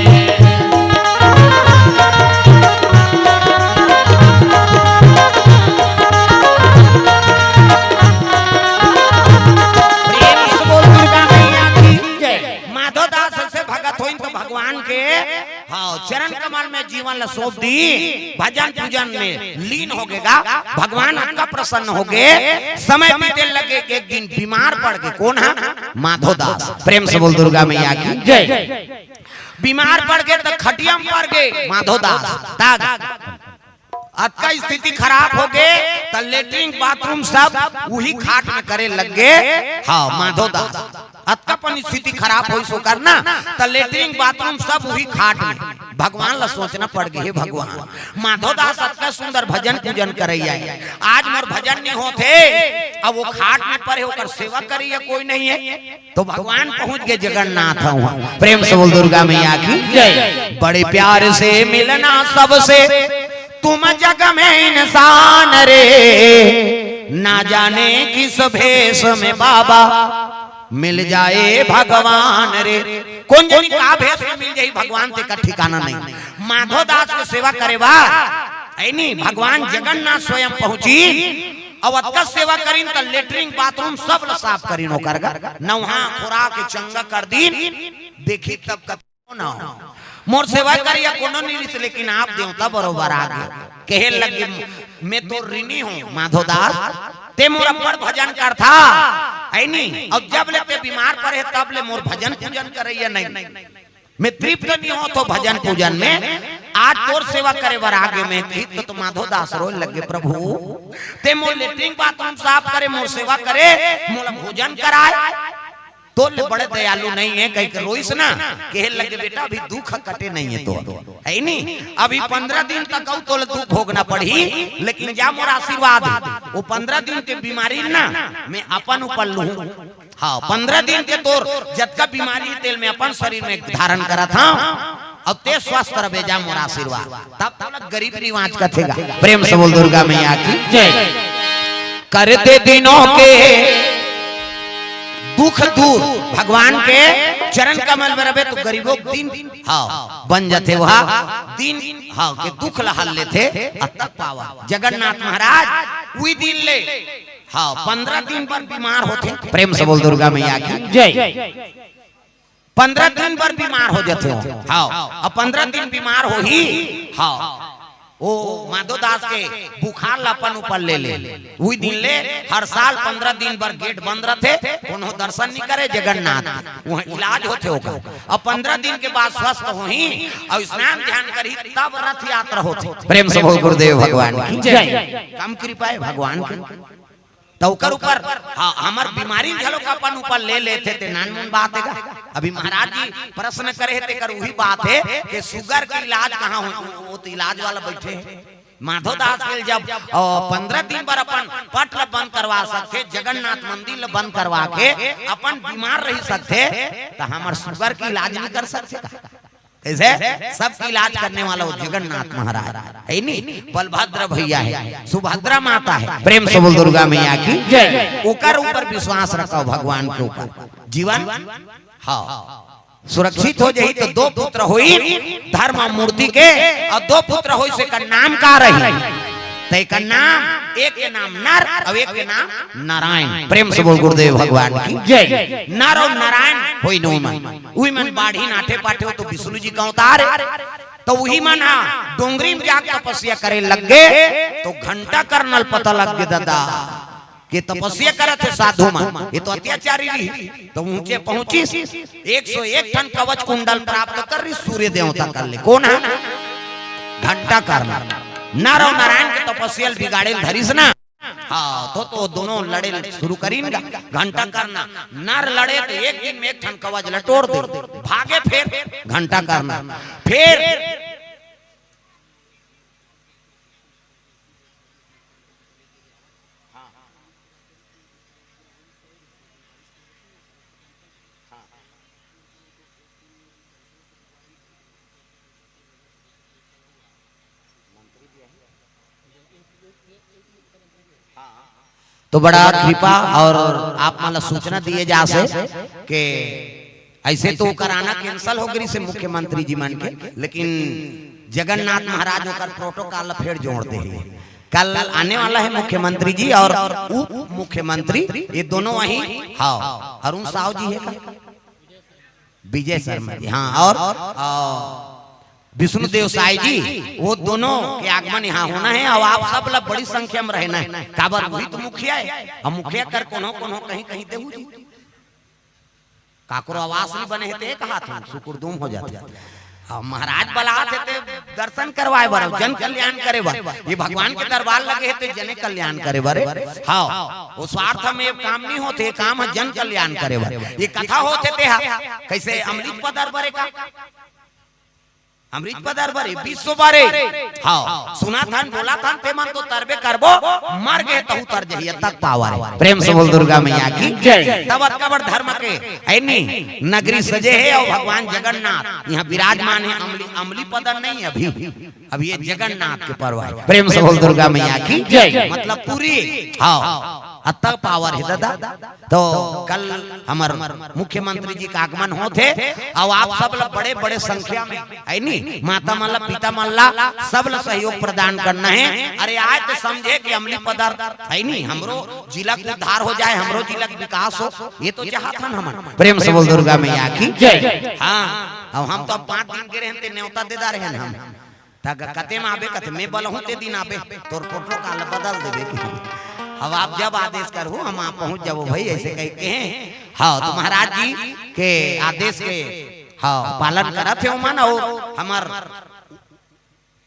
प्रेम से बोल दुर्गा मैया की जय। माधो दास ऐसे भगत होइन त भगवान के, हाँ, चरण कमल में जीवन ल सौंप दीन, भजन पूजन में लीन हो गे गा। भगवान अतका प्रसन्न हो गे, समय बीते लगे, एक दिन बीमार पड़ गे। कोन ह? माधो दास। प्रेम से बोल दुर्गा मैया की जय। बीमार पड़ गे त खटिया में पड़ गे माधो दास। तागा, अतका स्थिति खराब हो गे, त लेटरिन बाथरूम सब उही खाट में करे लग गे। हाँ, माधो दास, अतका अपन स्थिति खराब होइस ओकर ना, त लेटरिन बाथरूम सब उही खाट में। भगवान ल सोचना पड़ गे, हे भगवान, माधो दास अतका सुंदर भजन पूजन करइया हे, आज मोर भजन नहीं होत हे, अब वो खाट में परे हे, ओकर सेवा करइया कोई नहीं हे। तो भगवान पहुंच गे जगन्नाथ उहाँ। प्रेम से बोल दुर्गा मैया की जय। बड़े प्यार से मिलना सबसे, तुम जग में इंसान रे, ना जाने किस भेष में बाबा मिल जाए भगवान रे। कोन जनी का भेष में मिल जाही भगवान, तेकर ठिकाना नहीं। माधो दास के सेवा करे बर, हे नी, भगवान जगन्नाथ स्वयं पहुंचिन, अउ अतका सेवा करिन त लेटरिन बाथरूम सब ल साफ करिन, ओकर गा नवहा खोरा के चंगा कर दीन। देखी तब कत-, ना हो। मोर सेवा करिया कोनो नहीं रिहिस, लेकिन आप देवता बरोबर आ गे। कहे लगे, "मैं तो ऋणी हूँ माधो दास, ते मोर अब्बड़ भजन करथा, हे नी? अउ जब ले ते बीमार परे हे, तब ले मोर भजन पूजन करइया नहीं। मैं तृप्त नहीं होत हों भजन पूजन में, आज तोर सेवा करे बर आ गे मैं।" कहिस त माधो दास रोए लगे, "प्रभु, ते मोर लेटरिन बाथरूम साफ करे, मोर सेवा करे, मोला भोजन कराए।" तोर ले बड़े दयालु नहीं हे, कहिके रोइस ना, कहे लगे, "बेटा, अभी दुख कटे नहीं हे तोर, हे नी? अभी पंद्रह दिन तक अउ तोला दुख भोगना पड़ही, लेकिन जा मोर आशीर्वाद हे, वो पंद्रह दिन के बीमारी ना, मैं अपन ऊपर लूहूँ। हाँ, पंद्रह दिन के तोर जतका बीमारी हे, तेला मैं अपन शरीर में धारण करत हँव, अउ ते स्वस्थ रहे, जा मोर आशीर्वाद।" तब तोला गरीब निवाज कथे गा। प्रेम से बोल दुर्गा मैया की जय। कर दे दीनों के दुख दूर। भगवान के चरण कमल में रहे त गरीबों के दीन, हाँ, बन जाथे, वह दीन, हाँ, के दुख ला हर लेथे, अतक पावन जगन्नाथ महाराज उही दिन ले हाँ, पंद्रह दिन बर बीमार होथे। प्रेम से बोल दुर्गा मैया की। जय। पंद्रह दिन बर बीमार हो जाथे हो। हाँ, अब पंद्रह दिन बीमार होही। हाँ, ओ माधो दास के बुखार ला अपन ऊपर ले ले। उही दिन ले हर साल पंद्रह दिन बर गेट बंद रथे, कोनो दर्शन नहीं करे जगन्नाथ। वहाँ इलाज होथे ओकर। अब पंद्रह दिन के बाद स्वस्थ होही और स्नान ध्यान करही, तब रथ यात्रा होथे। प्रेम से बोल गुरुदेव भगवान की। जय। कम कृपा है भगवान की। तो ओकर ऊपर, हाँ, हमर बीमारी घलो का अपन ऊपर ले लेथे, ते नानमुन बात है का? अभी महाराज जी प्रश्न करे हे, तेकर उही बात है कि सुगर के इलाज कहाँ हो? वो तो इलाज वाला बैठे हैं। माधो दास के जब, अ, पंद्रह दिन बर अपन पट ल बंद करवा सकथे, जगन्नाथ मंदिर ल बंद करवा के अपन बीमार रही सकथे, तो हमर सुगर के इलाज नहीं कर सकथे का? कैसे? सबके इलाज करने वाला वो जगन्नाथ महाराज है नी, बलभद्र भैया है, सुभद्रा माता है। प्रेम से बोल दुर्गा मैया की। जय। ओकर ऊपर विश्वास रखो, भगवान के ऊपर। जीवन, हाँ, सुरक्षित हो जाही तो दो पुत्र होई धर्म मूर्ति के, और दो पुत्र होई से का नाम का रही? तो एक नाम, एक के नाम नर और एक के नाम नारायण। प्रेम से बोल गुरुदेव भगवान की। जय। नर और नारायण होई नो मन। उही मन बाढ़ी नाठे पाठे हो तो विष्णु जी का अवतार है। तो उही मन हा डोंगरी में जाके तपस्या करे लग गे, तो घंटा करना ल पता लग गे दादा के तपस्या करत हे साधु मन, ये तो अत्याचारी रही। तो ऊंचे पहुंचिस, एक सौ एक ठन कवच कुंडल प्राप्त कर रही, सूर्य देवता कर ले। कौन है? घंटा करना। नर और नारायण के तपस्या ल बिगाड़े ल धरिस ना। हाँ, तो, तो दोनों लड़े शुरू करीन गा। घंटा करना, नर लड़े तो एक दिन में एक ठन कवच ल तोड़ दे, भागे फिर घंटा करना, फिर तो बड़ा कृपा और आप मन ला सूचना दिए जास हे के ऐसे तो ओकर आना cancel हो गई से मुख्यमंत्री जी मन के, लेकिन जगन्नाथ महाराज ओकर protocol ला फेर जोड़ दे हे। कल आने वाला है मुख्यमंत्री जी और उप मुख्यमंत्री, ये दोनों वहीं। हाँ, अरुण साव जी है का? विजय शर्मा जी, हाँ, और, और विष्णुदेव साय जी, वो दोनों के आगमन यहाँ होना है और आप सब ला बड़ी संख्या में रहना है। काबर वही तो मुखिया है, हम मुखिया कर कोनो कोनो कहीं कहीं देहू जी। काकरो आवास नहीं बने हे ते कहा था, सुकुरदुम हो जाते। अब महाराज बलात हे ते दर्शन करवाए बर, जन कल्याण करे बर। ये भगवान के दरबार लगे हे ते जने कल्याण करे बर। हाँ, वो स्वार्थ में काम नहीं होते, काम है जन कल्याण करे बर। ये कथा होते ते हा, कैसे अमृत पदर बरे का? अमृत पदर बरे, विश्व बरे। हाँ, सुना थन, बोला थन, ते मन तो तरबे करबो, मर गए तहु तर जहिया तक पावा रे। प्रेम से बोल दुर्गा मैया की। जय। तब अतका बड़ धर्म के, ऐनी, नगरी सजे है और भगवान जगन्नाथ यहाँ विराजमान है। अमली, अमली पदर नहीं अभी, अब ये जगन्नाथ के पर्व है। प्रेम से बोल दुर्गा मैया की। जय। मतलब पूरी, हाँ, अतक पावर है दादा। तो कल हमर मुख्यमंत्री जी का आगमन होत हे, अउ आप सब ला बड़े-बड़े संख्या में, है नी, माता मन ला, पिता मन ला, सब ला सहयोग प्रदान करना है। अरे आज तो समझे कि अमली पदर, है नी, हमरो जिला के उद्धार हो जाए, हमरो जिला के विकास हो, ये तो चाहत हन हमन। प्रेम से बोल दुर्गा मैया की। जय। हाँ, अब हम तो अब पाँच दिन के रहन ते न्योता दे दा रहन हम। त ग-, कते में आबे, कते में बलहूं ते दिन आबे, तोर protocol बदल देबे कि। अब आप जब आदेश करहू, हम आप पहुंच जाबो भाई, ऐसे कह के। हाँ, तो महाराज जी के आदेश के, हाँ, पालन करत हे ओमन, अउ हमर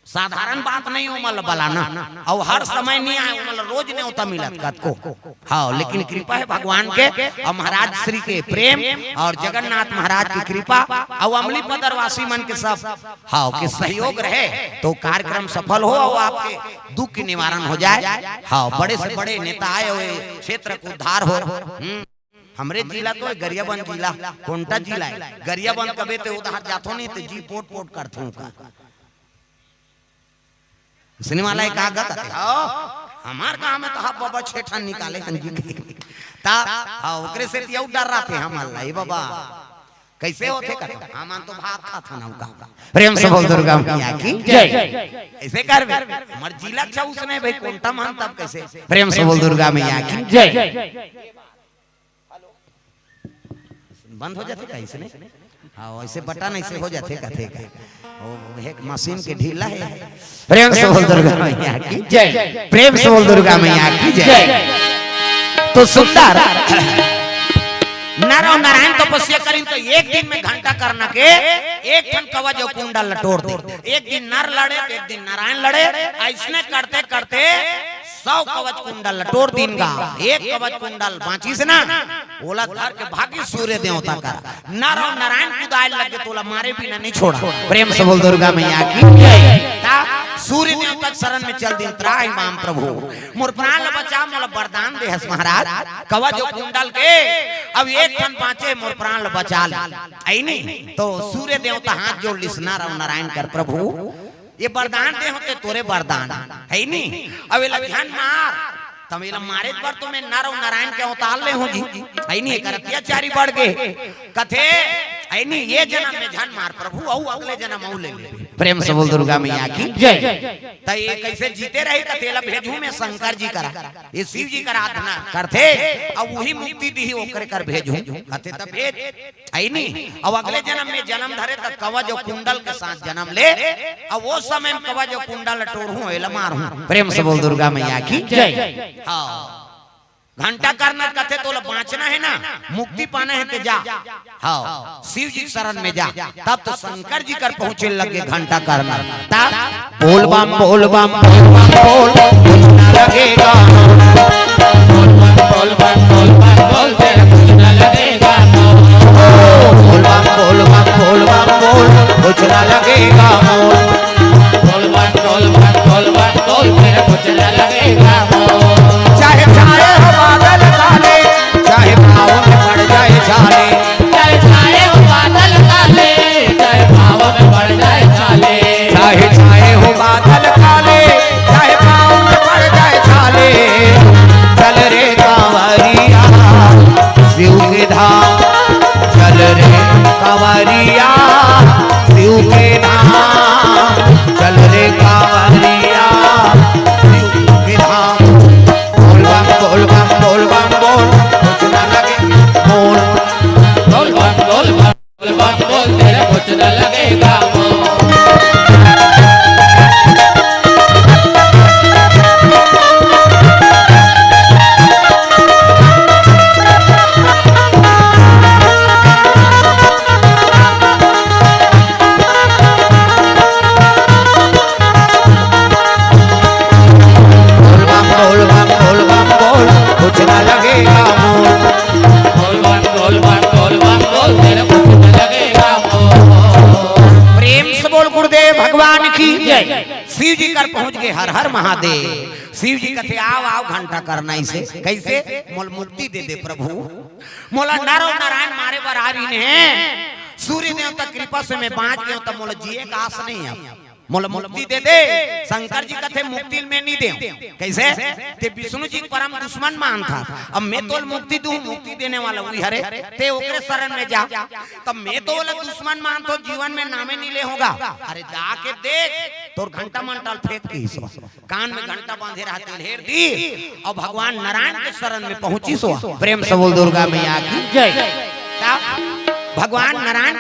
साधारण बात नहीं ओमन ला बलाना, अउ हर समय नहीं आए, ओमन ला रोज न्योता मिलत कतको। हाँ, लेकिन कृपा है भगवान के और महाराज श्री के प्रेम और जगन्नाथ महाराज की कृपा और अमली पदरवासी मन के सब, हाँ, के सहयोग रहे तो कार्यक्रम सफल हो और आपके दुख के निवारण हो जाए। हाँ, बड़े से बड़े नेता आए हुए, क्षेत्र को उद्धार हो। हम्म, हमरे जिला तो है गरियाबंद जिला, कोंटा जिला है। गरियाबंद कबे ते उधार जाथो नहीं तो जी पोट पोट करथो का। सिनेमा ला एक आगा कथे, "हाँ, हमार गांव में तो हा बाबा छह ठन निकाले हन जी के।" ता, हाँ, ओकरे से तियौ डर रहा थे हम, अल्लाह, ए बाबा। कइसे होथे कथे? हमन तो भात खाथन अउ का। प्रेम से बोल दुर्गा मैया की जय। कइसे करबे? हमर जिला अच्छा उसने भाई, कोंटा मन तब कइसे? प्रेम से बोल दुर्गा मैया की जय। बंद हो जाथे का इसने? हाँ, वइसे बटन अइसे हो जाथे कथे का। ओ, एक मशीन के ढीला हे। प्रेम से बोल दुर्गा मैया की जय। प्रेम से बोल दुर्गा मैया की जय। तो सुंदर नर अउ नारायण तपस्या करिन तो एक दिन में घंटाकरना के एक ठन कवच अउ कुंडल ल टोर दे। एक दिन नर लड़े तो एक दिन नारायण लड़े। अइसने करते करते सौ कवच कुंडल ल टोर दीन गा। एक कवच कुंडल बांचिस ना, ओला धर के भागी सूर्य देवता करा। नर अउ नारायण कुदाय लगे, तोला मारे बिना नइ छोड़ा। प्रेम से बोल दुर्गा मैया की जय। ता सूर्य देवता के शरण में चल दीन, त्राहि माम प्रभु, मोर प्राण ल बचा, मोला वरदान दे हस महाराज, कवच अउ कुंडल के। अब एक ठन बांचे, मोर प्राण ल बचा ले। अइनी तो सूर्य देवता हाथ जोड़ लिस नर अउ नारायण कर, प्रभु, ये वरदान दे हों ते तोरे वरदान हे नी। अब एला झन मार, तब एला मारे बर तो मैं नर अउ नारायण के अवतार ले हों जी, हे नी, एकर अत्याचारी बढ़ गे। कथे, हे नी, ये जनम में झन मार प्रभु, अउ अगले जनम अउ ले ले। प्रेम से बोल दुर्गा मैया की जय। त ये कइसे जीते रही? कथे एला भेजहूं मैं शंकर जी करा, ये शिव जी करा आराधना करथे, अउ उही मुक्ति दिही, ओकरे कर भेजहूं। कथे तब भेज। हे नी, अउ अगले जनम में जनम धरे त कवच अउ कुंडल के साथ जनम ले, अउ ओ समय में कवच अउ कुंडल टोरहूं, एला मारहूं। प्रेम से बोल दुर्गा मैया की जय। हाँ, घंटाकरना कथे तोला बांचना हे ना, मुक्ति पाना हे ते जा। हाँ, शिव जी के शरण में जा। तब तो शंकर जी कर पहुंचे लगे घंटाकरना। तब बोल बम, बोल बम, बोल बम, बोल, कुछ ना लगेगा। बोल बम, बोल बम, बोल बम, बोल, तेरा कुछ ना लगेगा। बोल बम, बोल बम, बोल बम, बोल, कुछ ना लगेगा मोर। बोल बम, बोल बम, बोल बम, बोल, तेरा कुछ ना लगेगा मोर। चाहे छाए हो बादल काले, चाहे पाँव में पड़ जाए छाले। चाहे छाए हो बादल काले, चाहे पाँव में पड़ जाए छाले। चाहे छाए हो बादल काले, चाहे पाँव में पड़ जाए छाले। चल रे कांवरिया शिव के धाम, चल रे कांवरिया शिव के धाम, चल रे कांवरिया शिव के धाम। बोल बम, बोल बम, बोल बम, बोल, कुछ ना लगे मोर। बोल बम, बोल बम, बोल बम, बोल, तेरा कुछ ना लगेगा मोर। बोल बम, बोल बम, बोल बम, बोल, कुछ ना लगेगा मोर। बोल बम, बोल बम, बोल बम, बोल, तेरा कुछ ना लगेगा मोर। प्रेम से बोल गुरुदेव भगवान की जय। शिव जी कर पहुंच गे, हर हर महादेव। शिव जी कथे, "आव, आव घंटाकरना अइसे।" कइसे? "मोला मुक्ति दे दे प्रभु, मोला नर अउ नारायण मारे बर आ रहिन हे, सूर्य देवता कृपा से मैं बांच गेंव, त मोला जिए का आस नइ हे। मोला मुक्ति दे दे।" शंकर जी कथे, "मुक्ति मैं नइ देंव।" कइसे? "ते विष्णु जी के परम दुश्मन मानथस, अब मैं तोला मुक्ति दूं, मुक्ति देने वाला उही हरे, ते ओकरे शरण में जा।" "तब मैं तो ओला दुश्मन मानथंव, जीवन में नामे नइ ले हों गा।" "अरे जा के देख, तोर घंटा मंडल फेंक दिही सो।" कान में घंटा बांधे रहतिस, हेर दिस, अउ भगवान नारायण के शरण में पहुंचिस सो। प्रेम से बोल दुर्गा मैया की जय। तब भगवान नारायण